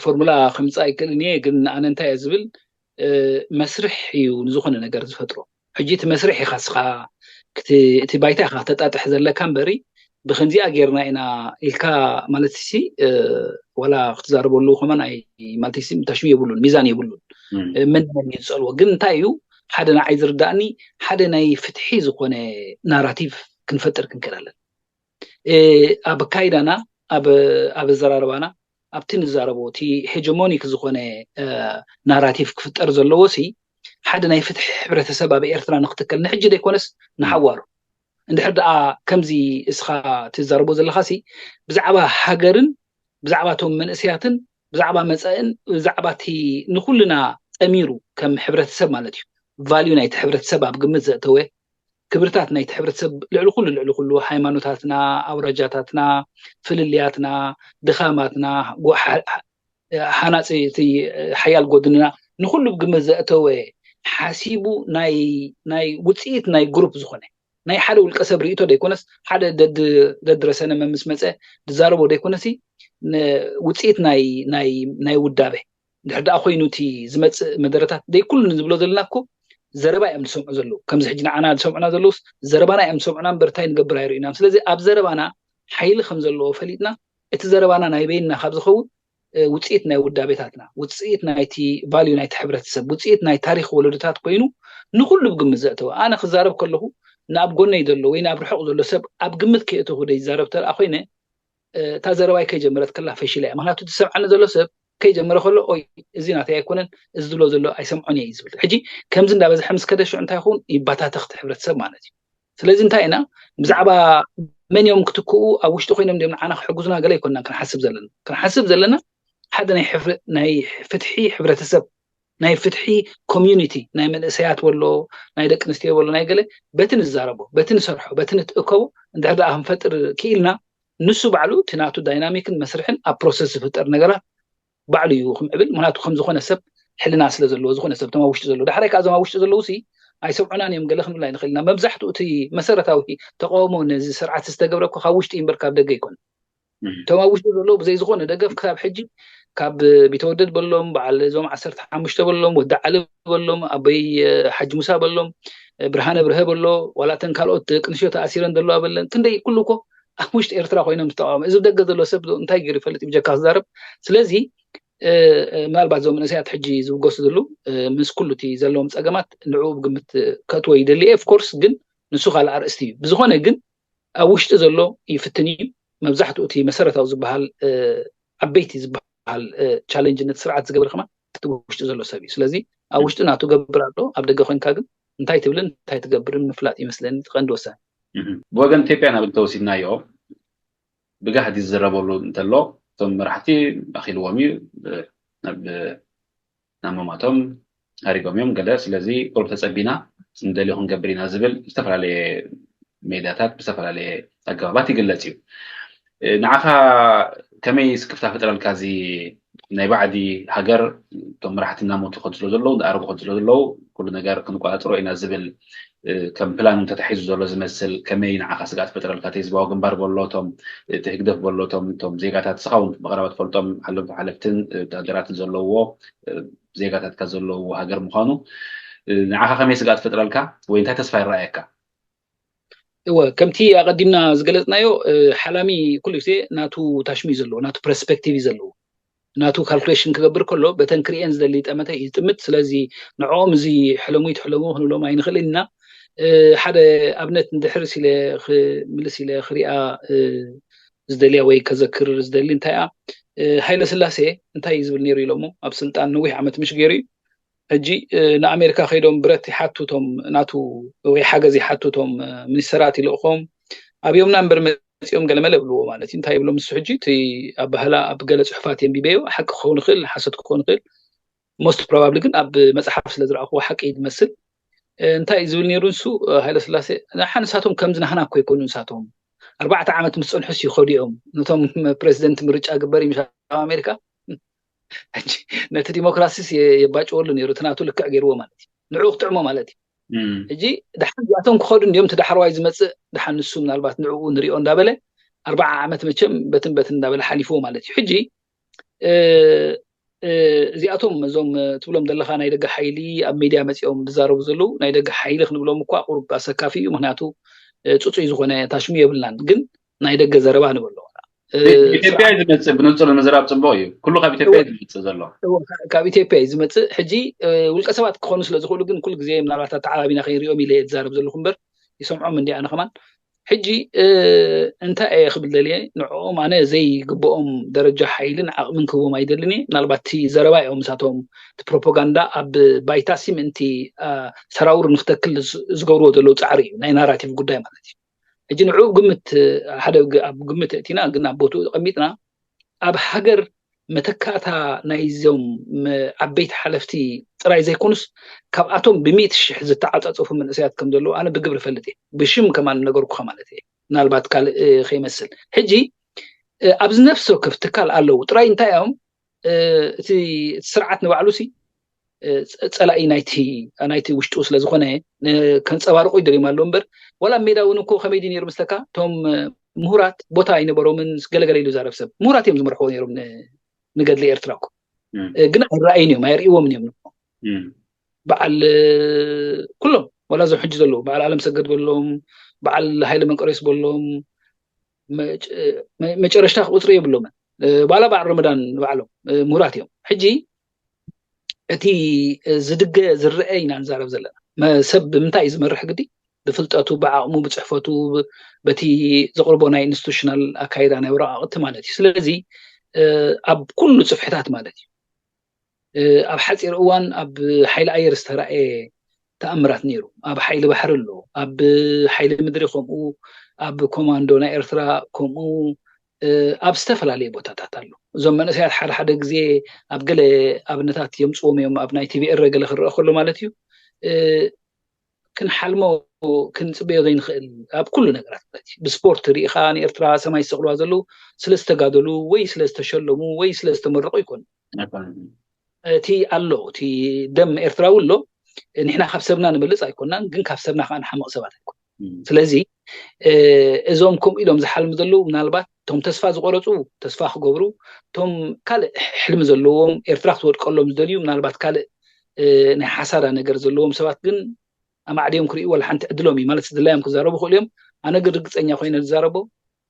ፎርሙላ ከምፃእ ኣይክእልን እየ ግን ኣነ እንታይ እየ ዝብል መስርሕ እዩ ንዝኾነ ነገር ዝፈጥሮ ሕጂ እቲ መስርሕ ኢኻ ስኻ እቲ ባይታ ኢኻ ተጣጥሕ ዘለካ እምበሪ ብከምዚኣ ጌርና ኢና ኢልካ ማለት ሲ ዋላ ክትዛረበሉ ከማን ኣይ ማለት ሲ ምታሽሙ የብሉን ሚዛን የብሉን መን መን እዩ ዝፀልዎ ግን እንታይ እዩ ሓደ ንዓይ ዝርዳእኒ ሓደ ናይ ፍትሒ ዝኾነ ናራቲቭ ክንፈጥር ክንክእል ኣለና ኣብ ኣካይዳና ኣብ ኣዘራርባና ኣብቲ ንዛረቦ እቲ ሄጀሞኒክ ዝኾነ ናራቲቭ ክፍጠር ዘለዎ ሲ ሓደ ናይ ፍትሒ ሕብረተሰብ ኣብ ኤርትራ ንክትከል ንሕጂ ዘይኮነስ ንሓዋሩ እንድሕር ደኣ ከምዚ እስኻ ትዛረቦ ዘለኻ ሲ ብዛዕባ ሃገርን ብዛዕባ እቶም መንእስያትን ብዛዕባ መፀእን ብዛዕባ እቲ ንኩልና ጠሚሩ ከም ሕብረተሰብ ማለት እዩ ቫልዩ ናይቲ ሕብረተሰብ ኣብ ግምት ዘእተወ ክብርታት ናይቲ ሕብረተሰብ ልዕሊ ኩሉ ልዕሊ ኩሉ ሃይማኖታትና ኣውራጃታትና ፍልልያትና ድኻማትና ሃናፂ እቲ ሓያል ጎድንና ንኩሉ ግምት ዘእተወ ሓሲቡ ናይ ናይ ውፅኢት ናይ ግሩፕ ዝኾነ ናይ ሓደ ውልቀ ሰብ ርእቶ ዘይኮነስ ሓደ ደድረሰነ መምስ መፀ ዝዛረቦ ዘይኮነሲ ውፅኢት ናይ ናይ ናይ ውዳበ እንድሕር ደኣ ኮይኑ እቲ ዝመፅእ መደረታት ደይ ኩሉ ንዝብሎ ዘለና እኮ ዘረባ እዮም ዝሰምዑ ዘለዉ ከምዚ ሕጂ ንዓና ዝሰምዑና ዘለውስ ዘረባና እዮም ዝሰምዑና እምበር እንታይ ንገብር ኣይርእዩና ስለዚ ኣብ ዘረባና ሓይሊ ከም ዘለዎ ፈሊጥና እቲ ዘረባና ናይ በይንና ካብ ዝኸውን ውፅኢት ናይ ውዳቤታትና ውፅኢት ናይቲ ቫልዩ ናይቲ ሕብረተሰብ ውፅኢት ናይ ታሪክ ወለዶታት ኮይኑ ንኩሉ ብግምት ዘእተወ ኣነ ክዛረብ ከለኹ ናብ ጎነይ ዘሎ ወይ ናብ ርሑቕ ዘሎ ሰብ ኣብ ግምት ከየእተኹ ደይ ዝዛረብ ተደኣ ኮይነ እታ ዘረባይ ከይጀመረት ከላ ፈሺላ እያ ምክንያቱ ዝሰምዓኒ ዘሎ ሰብ ከይጀመረ ከሎ ኦይ እዚ ናተይ ኣይኮነን እዚ ዝብሎ ዘሎ ኣይሰምዖን እየ ዝብል ሕጂ ከምዚ እንዳበዝሐ ምስ ከደ ሽዑ እንታይ ይኸውን ይባታተኽቲ ሕብረተሰብ ማለት እዩ ስለዚ እንታይ ኢና ብዛዕባ መን እዮም ክትክኡ ኣብ ውሽጢ ኮይኖም ድም ንዓና ክሕግዙና ገለ ኣይኮንና ክንሓስብ ዘለና ክንሓስብ ዘለና ሓደ ናይ ፍትሒ ሕብረተሰብ ናይ ፍትሒ ኮሚዩኒቲ ናይ መንእሰያት በሎ ናይ ደቂ ኣንስትዮ በሎ ናይ ገለ በቲ ንዛረቦ በቲ ንሰርሖ በቲ ንትእከቦ እንድሕር ደኣ ክንፈጥር ክኢልና ንሱ ባዕሉ እቲ ናቱ ዳይናሚክን መስርሕን ኣብ ፕሮሰስ ዝፍጠር ነገራት ባዕሉ እዩ ክምዕብል ምክንያቱ ከም ዝኾነ ሰብ ሕልና ስለ ዘለዎ ዝኾነ ሰብ ተማ ውሽጢ ዘለዎ ዳሕራይ ከዓ እዞም ኣብ ውሽጢ ዘለዉ ሲ ኣይሰምዑናን እዮም ገለ ክንብል ኣይንኽእል ኢና መብዛሕትኡ እቲ መሰረታዊ ተቃውሞ ነዚ ስርዓት ዝተገብረ እኮ ካብ ውሽጢ እምበር ካብ ደገ ይኮን እቶም ኣብ ውሽጢ ዘለዉ ብዘይ ዝኾነ ደገፍ ክሳብ ሕጂ ካብ ቢተወደድ በሎም በዓል እዞም ዓሰርተ ሓሙሽተ በሎም ወዲ ዓሊ በሎም ኣበይ ሓጅ ሙሳ በሎም ብርሃነ ብርሀ በሎ ዋላ እተን ካልኦት ደቂ ኣንስትዮ ተኣሲረን ዘለዋ በለን ክንደይ ኩሉ እኮ ኣብ ውሽጢ ኤርትራ ኮይኖም ዝተቃወሙ እዚ ደገ ዘሎ ሰብ እንታይ ገይሩ ይፈልጥ ብጀካ ክዛረብ ስለዚ ምናልባት እዞም መንእሰያት ሕጂ ዝውገሱ ዘሉ ምስ ኩሉ እቲ ዘለዎም ፀገማት ንዕኡ ብግምት ከእትዎ ይደሊ ኦፍኮርስ ግን ንሱ ካልእ ኣርእስቲ እዩ ብዝኾነ ግን ኣብ ውሽጢ ዘሎ ይፍትን እዩ መብዛሕትኡ እቲ መሰረታዊ ዝበሃል ዓበይቲ ዝበሃል ቻለንጅ ነቲ ስርዓት ዝገብር ከማ እቲ ውሽጢ ዘሎ ሰብ እዩ። ስለዚ ኣብ ውሽጢ ናቱ ገብር ኣሎ፣ ኣብ ደገ ኮንካ ግን እንታይ ትብልን እንታይ ትገብርን ምፍላጥ ይመስለኒ እቲ ቀንዲ ወሳኒ። ብወገን ኢትዮጵያ ናብ እንተወሲድናዮ ብጋህዲ ዝዝረበሉ እንተሎ እቶም መራሕቲ ኣኺልዎም እዩ ናብ ናብ መማቶም ሃሪጎም እዮም ገለ። ስለዚ ቁሩብ ተጸቢና ንደልዮ ክንገብር ኢና ዝብል ዝተፈላለየ ሜዳታት ብዝተፈላለየ ኣገባባት ይግለጽ እዩ። ንዓኻ ከመይ ስክፍታ ፈጥረልካ እዚ ናይ ባዕዲ ሃገር እቶም መራሕቲ እናሞቱ ከድ ስለ ዘለዉ እንዳኣረጉ ከድ ስለ ዘለዉ ኩሉ ነገር ክንቆጻጽሮ ኢና ዝብል ከም ፕላን ተታሒዙ ዘሎ ዝመስል ከመይ ንዓኻ ስግኣት ፈጥረልካ? እቲ ህዝባዊ ግንባር በሎ እቶም እቲ ህግደፍ በሎ እቶም እቶም ዜጋታት ስኻ እውን ብቐረባ ትፈልጦም ሓለፍቲ ሓለፍትን ወታደራትን ዘለውዎ ዜጋታትካ ዘለውዎ ሃገር ምዃኑ ንዓኻ ከመይ ስግኣት ፈጥረልካ ወይ እንታይ ተስፋ ይረኣየካ? እወ ከምቲ ኣቐዲምና ዝገለጽናዮ ሓላሚ ኩሉ ግዜ ናቱ ታሽሚ እዩ ዘለዎ ናቱ ፐርስፔክቲቭ እዩ ዘለዎ ናቱ ካልኩሌሽን ክገብር ከሎ በተን ክርእየን ዝደሊ ጠመተ እዩ ዝጥምት። ስለዚ ንዕኦም እዚ ሕለሙ ይትሕለሙ ክንብሎም ኣይንኽእልን ኢና። ሓደ ኣብነት እንድሕር ኢለ ምልስ ኢለ ክሪኣ ዝደልያ ወይ ከዘክር ዝደሊ እንታይ እያ ሃይለ ስላሴ እንታይ እዩ ዝብል ነይሩ ኢሎሞ ኣብ ስልጣን ነዊሕ ዓመት ምሽ ገይሩ እዩ። ሕጂ ንኣሜሪካ ከይዶም ብረት ይሓቱ ቶም ናቱ ወይ ሓገዝ ይሓቱ ቶም ሚኒስተራት ይልእኾም ኣብዮምና እምበር መፂኦም ገለመለ ብልዎ ማለት እዩ። እንታይ ይብሎም ንሱ ሕጂ እቲ ኣባህላ ኣብ ገለ ፅሑፋት የንቢበዮ ሓቂ ክኸውን ይኽእል ሓሰት ክኸውን ይኽእል most probably ግን ኣብ መፅሓፍ ስለ ዝረኣኽዎ ሓቂ እዩ ዝመስል። እንታይ እዩ ዝብል ነይሩ ንሱ ሃይለ ስላሴ ንሓ ንሳቶም ከምዚ ናህና እኮ ይኮኑ ንሳቶም ኣርባዕተ ዓመት ምስ ፀንሑስ ይኸዱ እዮም ነቶም ፕሬዚደንት ምርጫ ግበር እዩ ኣብ ኣሜሪካ ነቲ ዲሞክራሲስ የባጭወሉ ነይሩ እቲ ናቱ ልክዕ ገይርዎ ማለት እዩ ንዕኡ ክጥዕሞ ማለት እዩ። ሕጂ ድሓን እዚኣቶም ክኸዱ እንዲዮም እቲ ዳሕረዋይ ዝመፅእ ድሓን ንሱ ምናልባት ንዕኡ ንሪኦ እንዳበለ ኣርባዓ ዓመት መቸም በትን በትን እንዳበለ ሓሊፍዎ ማለት እዩ። ሕጂ እዚኣቶም እዞም ትብሎም ዘለኻ ናይ ደገ ሓይሊ ኣብ ሚድያ መፂኦም ዝዛረቡ ዘለዉ ናይ ደገ ሓይሊ ክንብሎም እኳ ቁሩብ ኣሰካፊ እዩ። ምክንያቱ ፅፁይ ዝኾነ ታሽሙ የብልናን፣ ግን ናይ ደገ ዘረባ ንበሎ። ኢትዮጵያ እዩ ዝመፅእ፣ ብንፁር ንምዝራብ ፅቡቅ እዩ። ኩሉ ካብ ኢትዮጵያ እዩ ዝመፅእ ዘሎ። ካብ ኢትዮጵያ እዩ ዝመፅእ። ሕጂ ውልቀ ሰባት ክኾኑ ስለ ዝኽእሉ ግን ኩሉ ግዜ ምናልባት ኣተዓባቢና ከይንሪኦም ኢለ እየ ዝዛረብ ዘለኹ እምበር ይሰምዖም እንዲ ኣነ ከማን ሕጂ እንታይ እየ ክብል ደልየ ንዕኦም ኣነ ዘይግብኦም ደረጃ ሓይልን ዓቕምን ክህቦም ኣይደልን እየ። ምናልባት እቲ ዘረባ እዮም ምሳቶም እቲ ፕሮፓጋንዳ ኣብ ባይታ ሲ ምእንቲ ሰራውር ንክተክል ዝገብርዎ ዘለዉ ፃዕሪ እዩ ናይ ናራቲቭ ጉዳይ ማለት እዩ። ሕጂ ንዕኡ ግምት ሓደ ኣብ ግምት እቲና ግን ኣብ ቦትኡ ተቐሚጥና ኣብ ሃገር መተካእታ ናይዞም ዓበይቲ ሓለፍቲ ጥራይ ዘይኮኑስ ካብኣቶም ብሚእቲ ሽሕ ዝተዓፃፀፉ መንእሰያት ከም ዘለዉ ኣነ ብግብሪ ፈልጥ እየ። ብሽም ከማን ነገርኩኻ ማለት እየ። ምናልባት ካልእ ከይመስል ሕጂ ኣብዚ ነፍሲ ወከፍ ትካል ኣለዉ ጥራይ እንታይ እዮም እቲ ስርዓት ንባዕሉ ሲ ፀላኢ ናይቲ ናይቲ ውሽጡ ስለ ዝኾነ ከንፀባርቁ ይደልዮም ኣለዉ እምበር ዋላ ሜዳ እውን እኮ ከመይ ድዩ ነይሩ ምስተካ እቶም ምሁራት ቦታ ኣይነበሮምን ገለገለ ኢሉ ዛረብ ሰብ ምሁራት እዮም ዝመርሕዎ ነይሮም ንገድሊ ኤርትራ እኮ ግን ኣይረኣይን እዮም ኣይርእይዎምን እዮም በዓል ኩሎም ዋላ እዞም ሕጂ ዘለዉ በዓል ኣለም ሰገድ በሎም በዓል ሃይለ መንቀሬስ በሎም መጨረሽታ ቁፅሪ የብሎምን ዋላ በዓል ረመዳን ንባዕሎም ምሁራት እዮም። ሕጂ እቲ ዝድገ ዝረአ ኢና ንዛረብ ዘለና ሰብ ብምንታይ እዩ ዝመርሕ ግዲ ብፍልጠቱ ብዓቕሙ ብፅሕፈቱ በቲ ዘቕርቦ ናይ ኢንስቲቱሽናል ኣካይዳ ናይ ወረቃቅቲ ማለት እዩ። ስለዚ ኣብ ኩሉ ፅፍሕታት ማለት እዩ ኣብ ሓፂር እዋን ኣብ ሓይሊ ኣየር ዝተራእየ ተኣምራት ነይሩ። ኣብ ሓይሊ ባሕሪ ኣሎ፣ ኣብ ሓይሊ ምድሪ ከምኡ፣ ኣብ ኮማንዶ ናይ ኤርትራ ከምኡ ኣብ ዝተፈላለየ ቦታታት ኣሎ። እዞም መንእሰያት ሓደ ሓደ ግዜ ኣብ ገለ ኣብነታት የምፅዎም እዮም ኣብ ናይ ቲቪ ኤረ ገለ ክረአ ከሎ ማለት እዩ። ክንሓልሞ ክንፅበዮ ዘይንኽእል ኣብ ኩሉ ነገራት ማለት እዩ። ብስፖርት ሪኢኻ ንኤርትራ ሰማይ ዝሰቕልዋ ዘለዉ ስለ ዝተጋደሉ ወይ ስለ ዝተሸለሙ ወይ ስለ ዝተመረቑ ይኮኑ። እቲ ኣሎ እቲ ደም ኤርትራዊ ኣሎ። ንሕና ካብ ሰብና ንበልፅ ኣይኮናን፣ ግን ካብ ሰብና ከዓ ንሓመቕ ሰባት ኣይኮን። ስለዚ እዞም ከምኡ ኢሎም ዝሓልሙ ዘለዉ ምናልባት እቶም ተስፋ ዝቆረፁ ተስፋ ክገብሩ እቶም ካልእ ሕልሚ ዘለዎም ኤርትራ ክትወድቀሎም ዝደልዩ ምናልባት ካልእ ናይ ሓሳዳ ነገር ዘለዎም ሰባት ግን ኣማዕድዮም ክርእዩ ወላ ሓንቲ ዕድሎም እዩ ማለት ዝድላዮም ክዛረቡ ክእሉ እዮም። ኣነ ግን ርግፀኛ ኮይነ ዝዛረቦ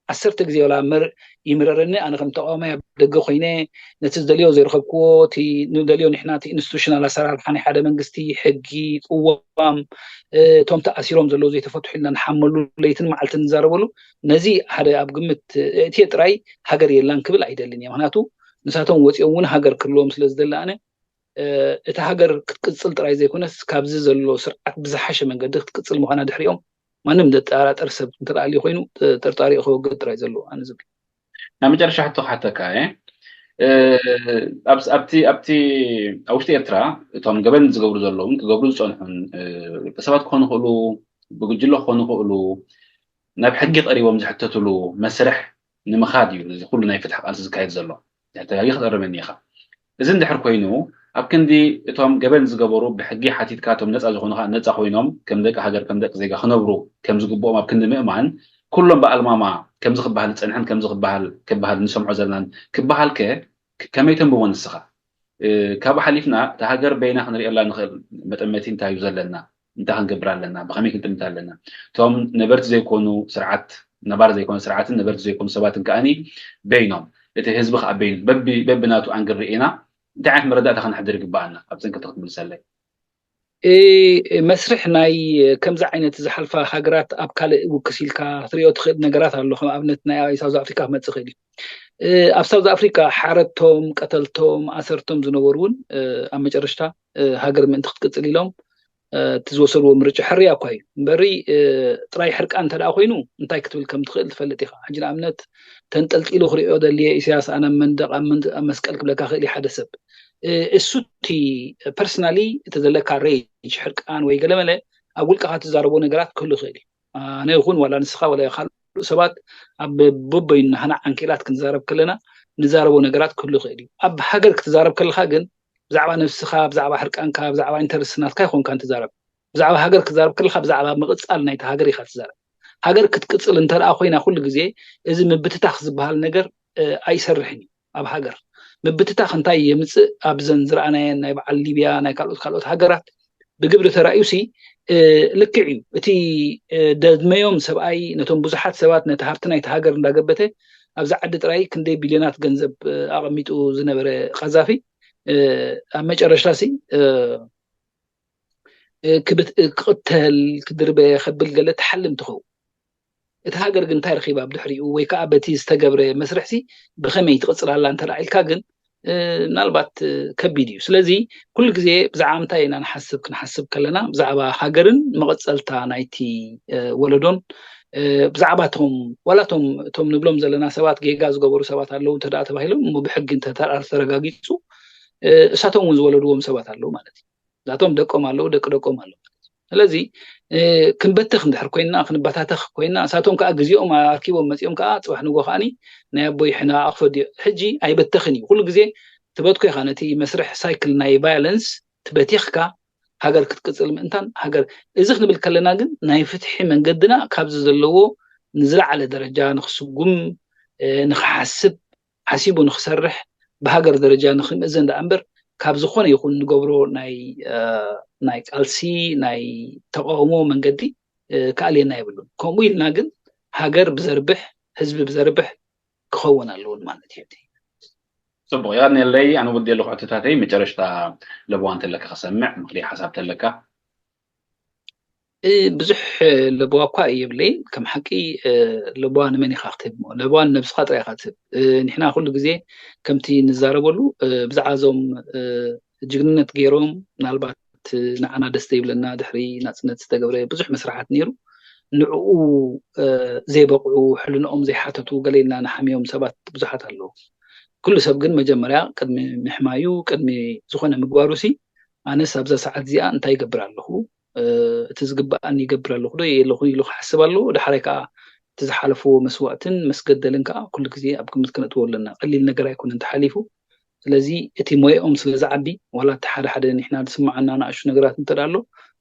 ዓሰርተ ግዜ ወላ እምበር ይምረረኒ ኣነ ከም ተቃዋማይ ኣብ ደገ ኮይነ ነቲ ዝደልዮ ዘይረኸብክዎ እቲ ንደልዮ ንሕና እቲ ኢንስቲቱሽናል ኣሰራርሓ ናይ ሓደ መንግስቲ ሕጊ ቅዋም እቶም ተኣሲሮም ዘለዉ ዘይተፈትሑ ኢልና ንሓመሉ ለይትን መዓልትን ንዛረበሉ ነዚ ሓደ ኣብ ግምት እእትየ ጥራይ ሃገር የላን ክብል ኣይደልን እየ። ምክንያቱ ንሳቶም ወፂኦም እውን ሃገር ክህልዎም ስለ ዝደሊ ኣነ፣ እታ ሃገር ክትቅፅል ጥራይ ዘይኮነስ ካብዚ ዘሎ ስርዓት ብዝሓሸ መንገዲ ክትቅፅል ምዃና ድሕሪኦም ማንም ዘጠራጠር ሰብ እንተደኣ ኮይኑ ጠርጣሪኡ ከወግድ ጥራይ ዘለዎ ኣነ ዝብል። ናብ መጨረሻ ሕቶ ክሓተካ እየ። ኣብቲ ኣብቲ ኣብ ውሽጢ ኤርትራ እቶም ገበን ዝገብሩ ዘለውን ክገብሩ ዝፀንሑን ውልቀ ሰባት ክኾኑ ይኽእሉ፣ ብጉጅለ ክኾኑ ይኽእሉ፣ ናብ ሕጊ ቀሪቦም ዝሕተትሉ መስርሕ ንምኻድ እዩ እዚ ኩሉ ናይ ፍትሒ ቃልሲ ዝካየድ ዘሎ። ሕተጋጊ ክትእርመኒ ኢኻ። እዚ እንድሕር ኮይኑ ኣብ ክንዲ እቶም ገበን ዝገበሩ ብሕጊ ሓቲትካ እቶም ነፃ ዝኾኑ ከዓ ነፃ ኮይኖም ከም ደቂ ሃገር ከም ደቂ ዜጋ ክነብሩ ከም ዝግብኦም ኣብ ክንዲ ምእማን ኩሎም ብኣልማማ ከምዚ ክበሃል ዝፀንሐን ከምዚ ክበሃል ክበሃል ንሰምዖ ዘለናን ክበሃል ከ ከመይ ተንብቦ ንስኻ? ካብኡ ሓሊፍና እታ ሃገር በይና ክንሪኤላ ንኽእል መጠመቲ እንታይ እዩ ዘለና? እንታይ ክንገብር ኣለና? ብኸመይ ክንጥምት ኣለና? እቶም ነበርቲ ዘይኮኑ ስርዓት ነባር ዘይኮነ ስርዓትን ነበርቲ ዘይኮኑ ሰባትን ከዓኒ በይኖም እቲ ህዝቢ ከዓ በይኑ በቢ በብናቱ ኣንግል ርኢና እንታይ ዓይነት መረዳእታ ከነሕድር ይግበኣና? ኣብ ጽንቅቲ ክትምልሰለይ። መስርሕ ናይ ከምዚ ዓይነት ዝሓልፋ ሃገራት ኣብ ካልእ ውክስ ኢልካ ክትሪኦ ትኽእል ነገራት ኣሎ። ከም ኣብነት ናይ ሳውዝ ኣፍሪካ ክመፅእ ይኽእል እዩ። ኣብ ሳውዝ ኣፍሪካ ሓረድቶም፣ ቀተልቶም፣ ኣሰርቶም ዝነበሩ እውን ኣብ መጨረሽታ ሃገር ምእንቲ ክትቅፅል ኢሎም እቲ ዝወሰድዎ ምርጫ ሕርያ እኳ እዩ እምበሪ ጥራይ ሕርቃን እንተ ኮይኑ እንታይ ክትብል ከም ትኽእል ትፈልጥ ኢኻ። ሕጂ ንኣብነት ተንጠልጢሉ ክሪኦ ደልየ ኢሳያስ ኣነ ኣብ መንደቕ ኣብ መስቀል ክብለካ ክእል ሓደ ሰብ እሱ እቲ ፐርሰናሊ እቲ ዘለካ ሬጅ ሕርቃን ወይ ገለመለ ኣብ ውልቅኻ ትዛረቦ ነገራት ክህሉ ይኽእል እዩ። ኣነ ይኹን ዋላ ንስኻ ዋላ ካልእ ሰባት ኣብ በበይኑ ናህና ዓንኬላት ክንዛረብ ከለና ንዛረቦ ነገራት ክህሉ ይኽእል እዩ። ኣብ ሃገር ክትዛረብ ከለካ ግን ብዛዕባ ነብስኻ፣ ብዛዕባ ሕርቃንካ፣ ብዛዕባ ኢንተረስት ናትካ ኣይኮንካን ትዛረብ። ብዛዕባ ሃገር ክትዛረብ ከለካ ብዛዕባ ምቕጻል ናይቲ ሃገር ኢኻ ትዛረብ። ሃገር ክትቅጽል እንተ ደኣ ኮይና ኩሉ ግዜ እዚ ምብትታኽ ዝበሃል ነገር ኣይሰርሕን እዩ። ኣብ ሃገር ምብትታኽ እንታይ የምጽእ? ኣብዘን ዝረኣናየን ናይ በዓል ሊብያ ናይ ካልኦት ካልኦት ሃገራት ብግብሪ ተራእዩሲ ልክዕ እዩ። እቲ ደድመዮም ሰብኣይ ነቶም ብዙሓት ሰባት ነቲ ሃብቲ ናይቲ ሃገር እንዳገበተ ኣብዚ ዓዲ ጥራይ ክንደይ ቢልዮናት ገንዘብ ኣቐሚጡ ዝነበረ ቐዛፊ ኣብ መጨረሽታ ሲ ክቅተል ክድርበ ከብል ገለ ትሓልም ትኸውን። እቲ ሃገር ግን እንታይ ረኺባ ብድሕሪኡ ወይ ከዓ በቲ ዝተገብረ መስርሕሲ ብኸመይ ትቕፅል ኣላ እንተ ኢልካ ግን ምናልባት ከቢድ እዩ። ስለዚ ኩሉ ግዜ ብዛዕባ ምንታይ ኢና ንሓስብ? ክንሓስብ ከለና ብዛዕባ ሃገርን መቐፀልታ ናይቲ ወለዶን ብዛዕባ ቶም ዋላቶም እቶም ንብሎም ዘለና ሰባት ጌጋ ዝገበሩ ሰባት ኣለዉ እንተ ተባሂሎም እሞ ብሕጊ እንተ ተረጋጊፁ እሳቶም እውን ዝወለድዎም ሰባት ኣለዉ ማለት እዩ። እሳቶም ደቆም ኣለዉ፣ ደቂ ደቆም ኣለዉ። ስለዚ ክንበትኽ እንድሕር ኮይንና ክንበታተኽ ኮይንና እሳቶም ከዓ ግዜኦም ኣርኪቦም መፂኦም ከዓ ፅባሕ ንጎ ከዓኒ ናይ ኣቦይ ሕነ ኣኽፈ ድዮ ሕጂ ኣይበተኽን እዩ። ኩሉ ግዜ ትበትኮ ኢኻ ነቲ መስርሕ ሳይክል ናይ ቫዮለንስ ትበቲኽካ ሃገር ክትቅፅል ምእንታን ሃገር እዚ ክንብል ከለና ግን ናይ ፍትሒ መንገድና ካብዚ ዘለዎ ንዝለዓለ ደረጃ ንክስጉም ንክሓስብ ሓሲቡ ንክሰርሕ ብሃገር ደረጃ ንክምእዘን ደኣ እምበር ካብ ዝኾነ ይኹን ንገብሮ ናይ ናይ ቃልሲ ናይ ተቃውሞ መንገዲ ክኣልየና የብሉን። ከምኡ ኢልና ግን ሃገር ብዘርብሕ ህዝቢ ብዘርብሕ ክኸውን ኣለዎ ማለት እዩ። ፅቡቅ የቀንየለይ። ኣነ ወዲ ኣለኩ ሕቶታተይ መጨረሽታ ለበዋ እንተለካ ክሰምዕ ምክሪ ሓሳብ ተለካ ብዙሕ ለበዋ እኳ የብለይን። ከም ሓቂ ለበዋ ንመን ኢኻ ክትህብ? ለበዋ ንነብስኻ ጥራይ ኢኻ ትህብ። ንሕና ኩሉ ግዜ ከምቲ ንዛረበሉ ብዛዕባ እዞም ጅግንነት ገይሮም ምናልባት ንዓና ደስ ዘይብለና ድሕሪ ናፅነት ዝተገብረ ብዙሕ መስራሓት ነይሩ። ንዕኡ ዘይበቕዑ ሕልንኦም ዘይሓተቱ ገለ ኢልና ንሓምዮም ሰባት ብዙሓት ኣለዉ። ኩሉ ሰብ ግን መጀመርያ ቅድሚ ምሕማዩ ቅድሚ ዝኾነ ምግባሩ ሲ ኣነስ ኣብዛ ሰዓት እዚኣ እንታይ ይገብር ኣለኹ? እቲ ዝግበኣኒ ይገብር ኣለኹ ዶ የለኹን ኢሉ ክሓስብ ኣለዎ። ዳሕራይ ከዓ እቲ ዝሓለፍዎ መስዋእትን መስገደልን ከዓ ኩሉ ግዜ ኣብ ግምት ክነእትዎ ኣለና። ቀሊል ነገር ኣይኮነን ተሓሊፉ። ስለዚ እቲ ሞያኦም ስለ ዝዓቢ ዋላ እቲ ሓደ ሓደ ንሕና ዝስምዓና ንኣሽቱ ነገራት እንተ ኣሎ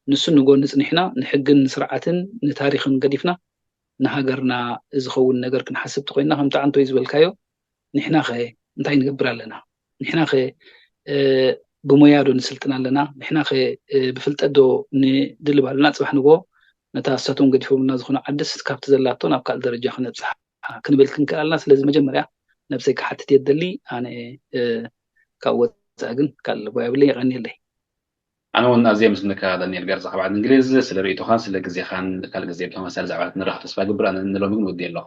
ንሱ ንጎኒ ፅኒሕና ንሕግን ንስርዓትን ንታሪኽን ገዲፍና ንሃገርና ዝኸውን ነገር ክንሓስብ ተኮይንና ከምቲ ዓንቶይ ዝበልካዮ ንሕና ኸ እንታይ ንገብር ኣለና? ንሕና ኸ ብሞያ ዶ ንስልጥን ኣለና? ንሕና ኸ ብፍልጠት ዶ ንድልብ ኣለና? ፅባሕ ንጎ ነታ እሳቶም ገዲፎምልና ዝኾነ ዓድስ ካብቲ ዘላቶ ናብ ካልእ ደረጃ ክነብፅሓ ክንብል ክንክእል ኣለና። ስለዚ መጀመርያ ነብሰይ ክሓትት እየ ዝደሊ። ኣነ ካብ ወፃኢ ግን ካልእ ለቦ የብለይ። የቐንየለይ። ኣነ እውን ኣዝየ ምስግነካ ዳንኤል ገርዛ ካብ ዓዲ እንግሊዝ ስለ ርእይቶኻን ስለ ግዜኻን ካልእ ግዜ ብተመሳሳሊ ዛዕባታት ንራኸብ ተስፋ እገብር። ኣነ ንሎሚ ግን ወዲኤ ኣለኹ።